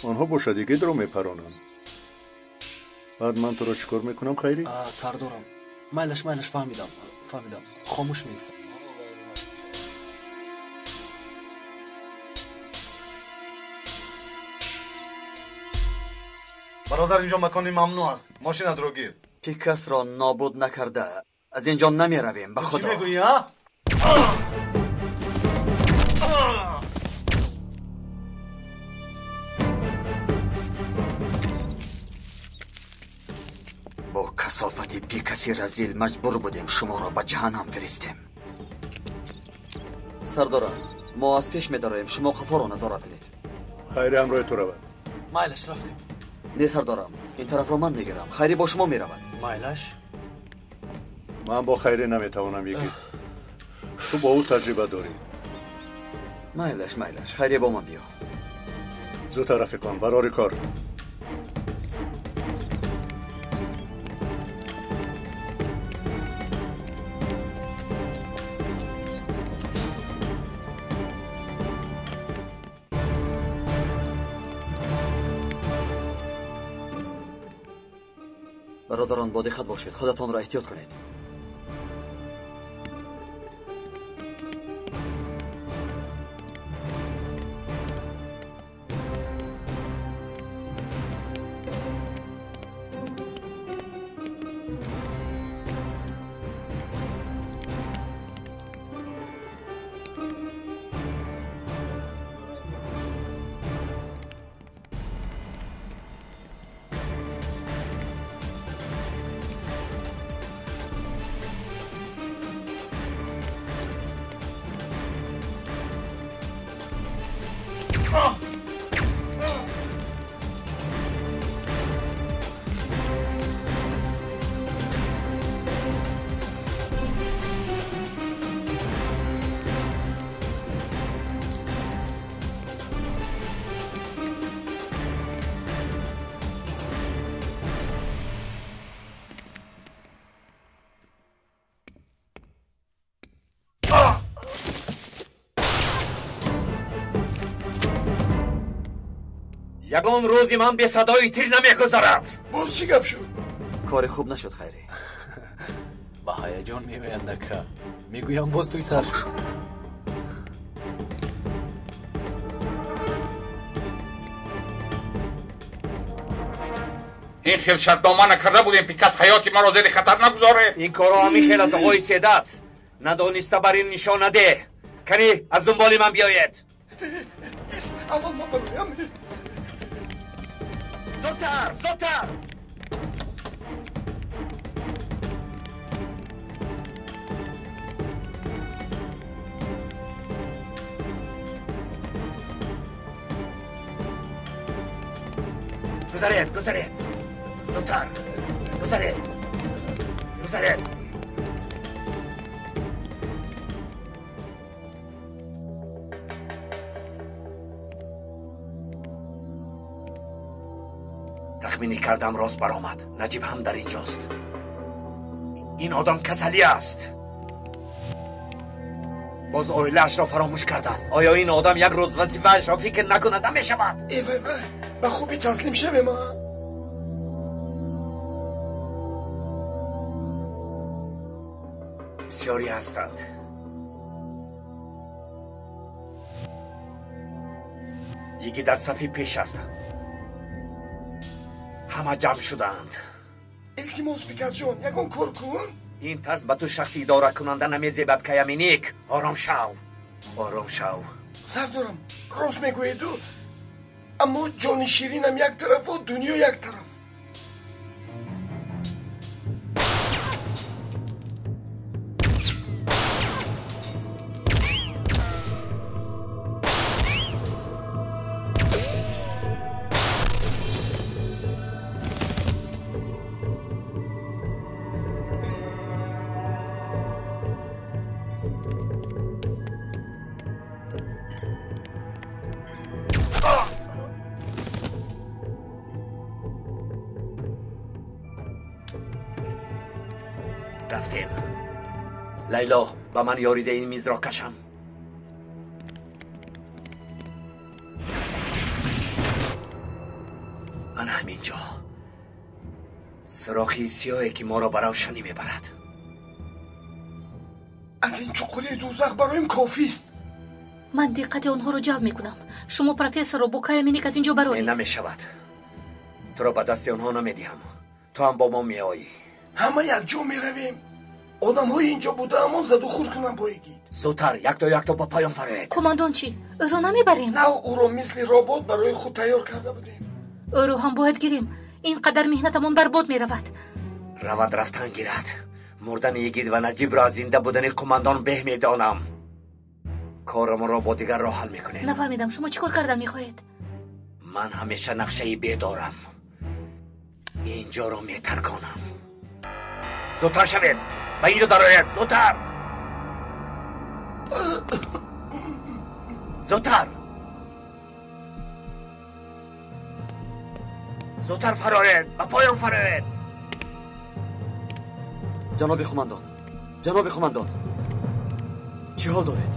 Онҳо бошад йигитро мепаронанд. Баъд ман туро чӣ кор мекунам, Хайрӣ? Сардорам, майлаш, майлаш, фаҳмидам, фаҳмидам, хомӯш меистам. Бародар, инҷо макони мамнӯъ аст. Мошинатро гир. Пикасро нобуд накарда аз инҷо намеравем, ба худо. Чӣ мегӯӣ, а? Бо касофати пикаси разил маҷбур будем шуморо ба ҷаҳаннам фиристем. Сардорам, мо аз пеш медароем, шумо қафоро назорат кунед. Хайри ҳамроҳи ту равад. Майлаш, рафтем. Не, сардорам, ин тарафро ман мегирам. Хайрӣ бо шумо меравад. Майлаш. Ман бо Хайрӣ наметавонам, йигит. Ту бо ӯ таҷриба дорӣ. Майлаш, майлаш, Хайрӣ бо ман биё. Зудтар, рафиқон, барори кор. Бародарон, бо диққат бошед, худатонро эҳтиёт кунед. Ягон рӯзи ман бе садои тир намегузарад. Боз чӣ гап шуд? Кори хуб нашуд, Хайрӣ. Ба ҳаяҷон меоянд, ака. Мегӯям, боз тӯй сар шуд. Ин хел шартнома накарда будем, пикас ҳаёти маро зери хатар нагузоре. Ин корро ҳамин хел аз оғои седат. Надониста бар ин нишон надеҳ. Кани, аз дунболи ман биёед. Аввал ман бароям. Зудтар, зудтар! Гузаред, гузаред! Зудтар! Гузаред! Гузаред! Тахминӣ кардам, рост баромад. Наҷиб ҳам дар инҷост. Ин одам касалӣ аст. Боз оилаашро фаромӯш кардааст. Оё ин одам як рӯз вазифаашро фикр накунад намешавад? Э вай вай, ба хубӣ таслим шавем, а? Бисёре ҳастанд. Йигит дар сафи пеш аст. Ҳама ҷамъ шудаанд. Илтимос, Пикасҷон, ягон кор кун. Ин тарз ба ту шахси идоракунанда намезебад, Каяминик. Ором шав, ором шав. Сардорам, рост мегӯеду, аммо ҷони ширинам як тарафу дунё як тараф. Рафтем. Лайло, ба ман ёрида ин мизро кашам. Ана ҳамин ҷо сирохи сиёҳе, ки моро ба равшанӣ мебарад. Аз ин чуқурии дӯзах бароим кофист. Ман диққати онҳоро ҷалб мекунам. Шумо профессорро бо Каяминик аз ин ҷо бароред. Намешавад. Туро ба дасти онҳо намедиҳам. Ту ҳам бо мо меоӣ. Ҳама якҷо меравем. Одамҳои инҷо будаамон задухӯр кунанд бо йигит. Зудтар, якто якто ба поён фароед. Қумандон чӣ? Ӯро намебарем? Нав ӯро мисли робот барои худ тайёр карда будем. Ӯро ҳам бояд гирем. Ин қадар меҳнатамон барбод меравад. Равад, рафтан гирад. Мурдани йигит ва Наҷибро аз зинда будани қумандон беҳ медонам. Корамонро бо дигар роҳ ҳал мекунем. Нафаҳмидам, шумо чӣ кор кардан мехоҳед? Ман ҳамеша нақшаи бе дорам. Инҷоро метарконам. Зудтар шавед, ба инҷо дароед, зудтар, зудтар, зудтар фароед, ба поён фароед. Ҷаноби қумандон, ҷаноби қумандон, чӣ ҳол доред?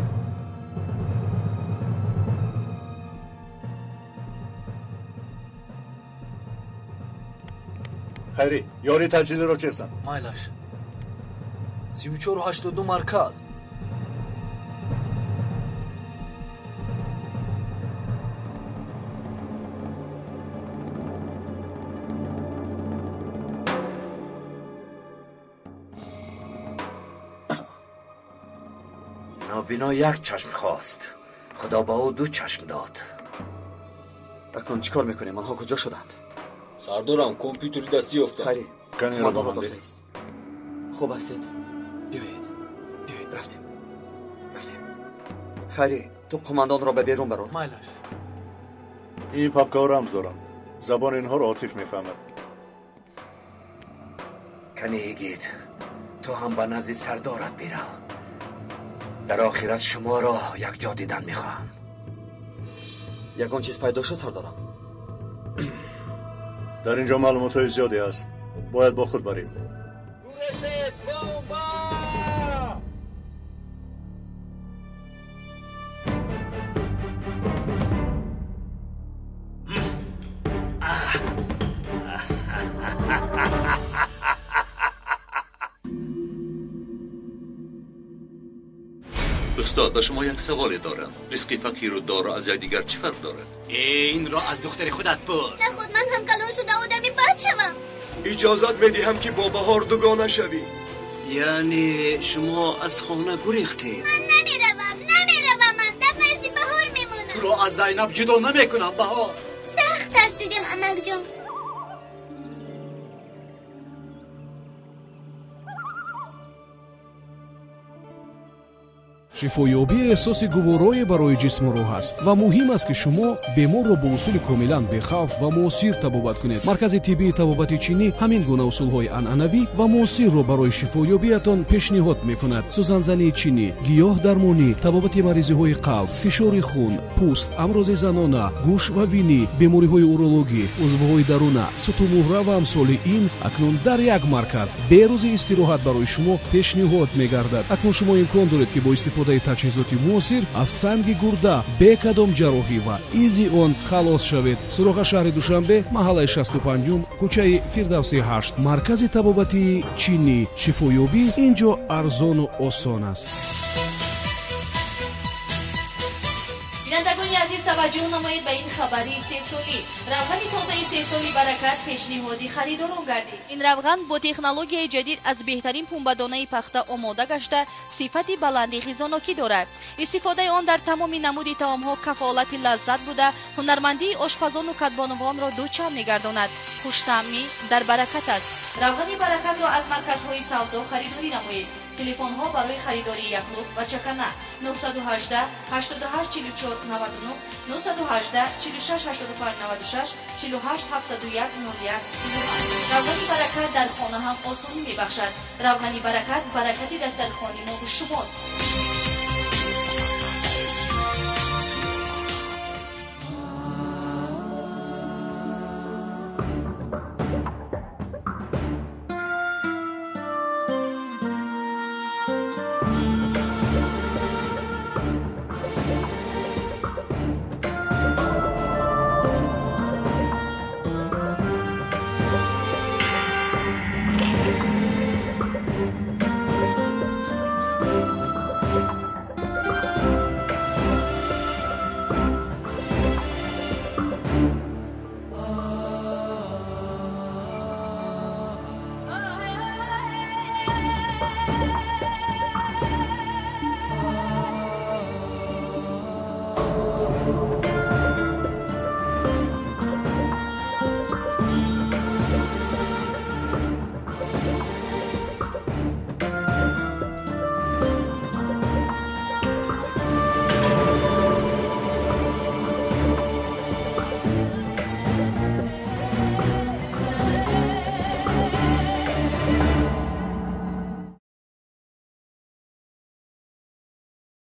Хайрӣ, ёри таҷдидиро ҷеғ зан. Майлаш. 3482 марказ. Нобино як чашм хост, худо ба ӯ ду чашм дод. Акнун чӣ кор мекунем? Онҳо куҷо шуданд? Сардорам, компютери дастӣ ёфтам. Хайрӣ, Канеро ба ман деҳ. Хуб ҳастед? Биёед, биёед, рафтем, рафтем. Хайрӣ, ту қумандонро ба берун барор. Майлаш. Ин папкаҳо рамз доранд. Забони инҳоро Отиф мефаҳмад. Кани йигит, ту ҳам ба назди сардорат бирав. Дар охират шуморо якҷо дидан мехоҳам. Ягон чиз пайдо шуд, сардорам? Дар инҷо маълумотҳои зиёде ҳаст. Бояд бо худ барем. Устод, ба шумо як саволе дорам. Ризқи фақиру доро аз якдигар чӣ фарқ дорад? Инро аз духтари худат пурс. Наход ман ҳам калон шуда одами бад шавам. Иҷозат медиҳам ки бо Баҳор дугона шавӣ. Яъне шумо аз хона гурехтед? Ман намеравам, намеравам, ман дар назди Баҳор мемонам. Туро аз Зайнаб ҷудо намекунам, Баҳор. Сахт тарсидем, амакҷон. Шифоёбӣ эҳсоси гуворое барои ҷисму рӯҳ аст ва муҳим аст, ки шумо беморро бо усули комилан бехавф ва муосир табобат кунед. Маркази тиббии табобати чинӣ ҳамин гуна усулҳои анъанавӣ ва муосирро барои шифоёбиятон пешниҳод мекунад. Сӯзанзании чинӣ, гиёҳ дармонӣ, табобати маризиҳои қалб, фишори хун, пӯст, амрози занона, гӯш ва бинӣ, бемориҳои урологӣ, узвҳои даруна, сутумуҳра ва амсоли ин акнун дар як марказ бе рӯзи истироҳат барои шумо пешниҳод мегардад. Акнун шумо имкон доред, ки бо истифодаи таҷҳизоти муосир аз санги гурда бе кадом ҷарроҳӣ ва изи он халос шавед. Суроға: шаҳри Душанбе, маҳаллаи 65-ум, кӯчаи Фирдавси 8, маркази табобатии чинӣ. Шифоёбӣ ин ҷо арзону осон аст. Бинандагони азиз, таваҷҷӯҳ намоед ба ин хабари истеҳсолӣ. Равғани тозаи истеҳсоли Баракат пешниҳоди харидорон гардид. Ин равған бо технологияи ҷадид аз беҳтарин пунбадонаи пахта омода гашта, сифати баланди ғизонокӣ дорад. Истифодаи он дар тамоми намуди таомҳо кафолати лаззат буда, ҳунармандии ошпазону кадбонувонро дучанд мегардонад. Хуштаъмӣ дар Баракат аст. Равғани Баракатро аз марказҳои савдо харидорӣ намоед. Телефонҳо барои харидории яхлӯб ва чакана 918 88 44 99, 918 46 85 96, 48 701 01 38. Равғани Баракат дар хона ҳам осонӣ мебахшад. Равғани Баракат баракати дастархони мо шумост.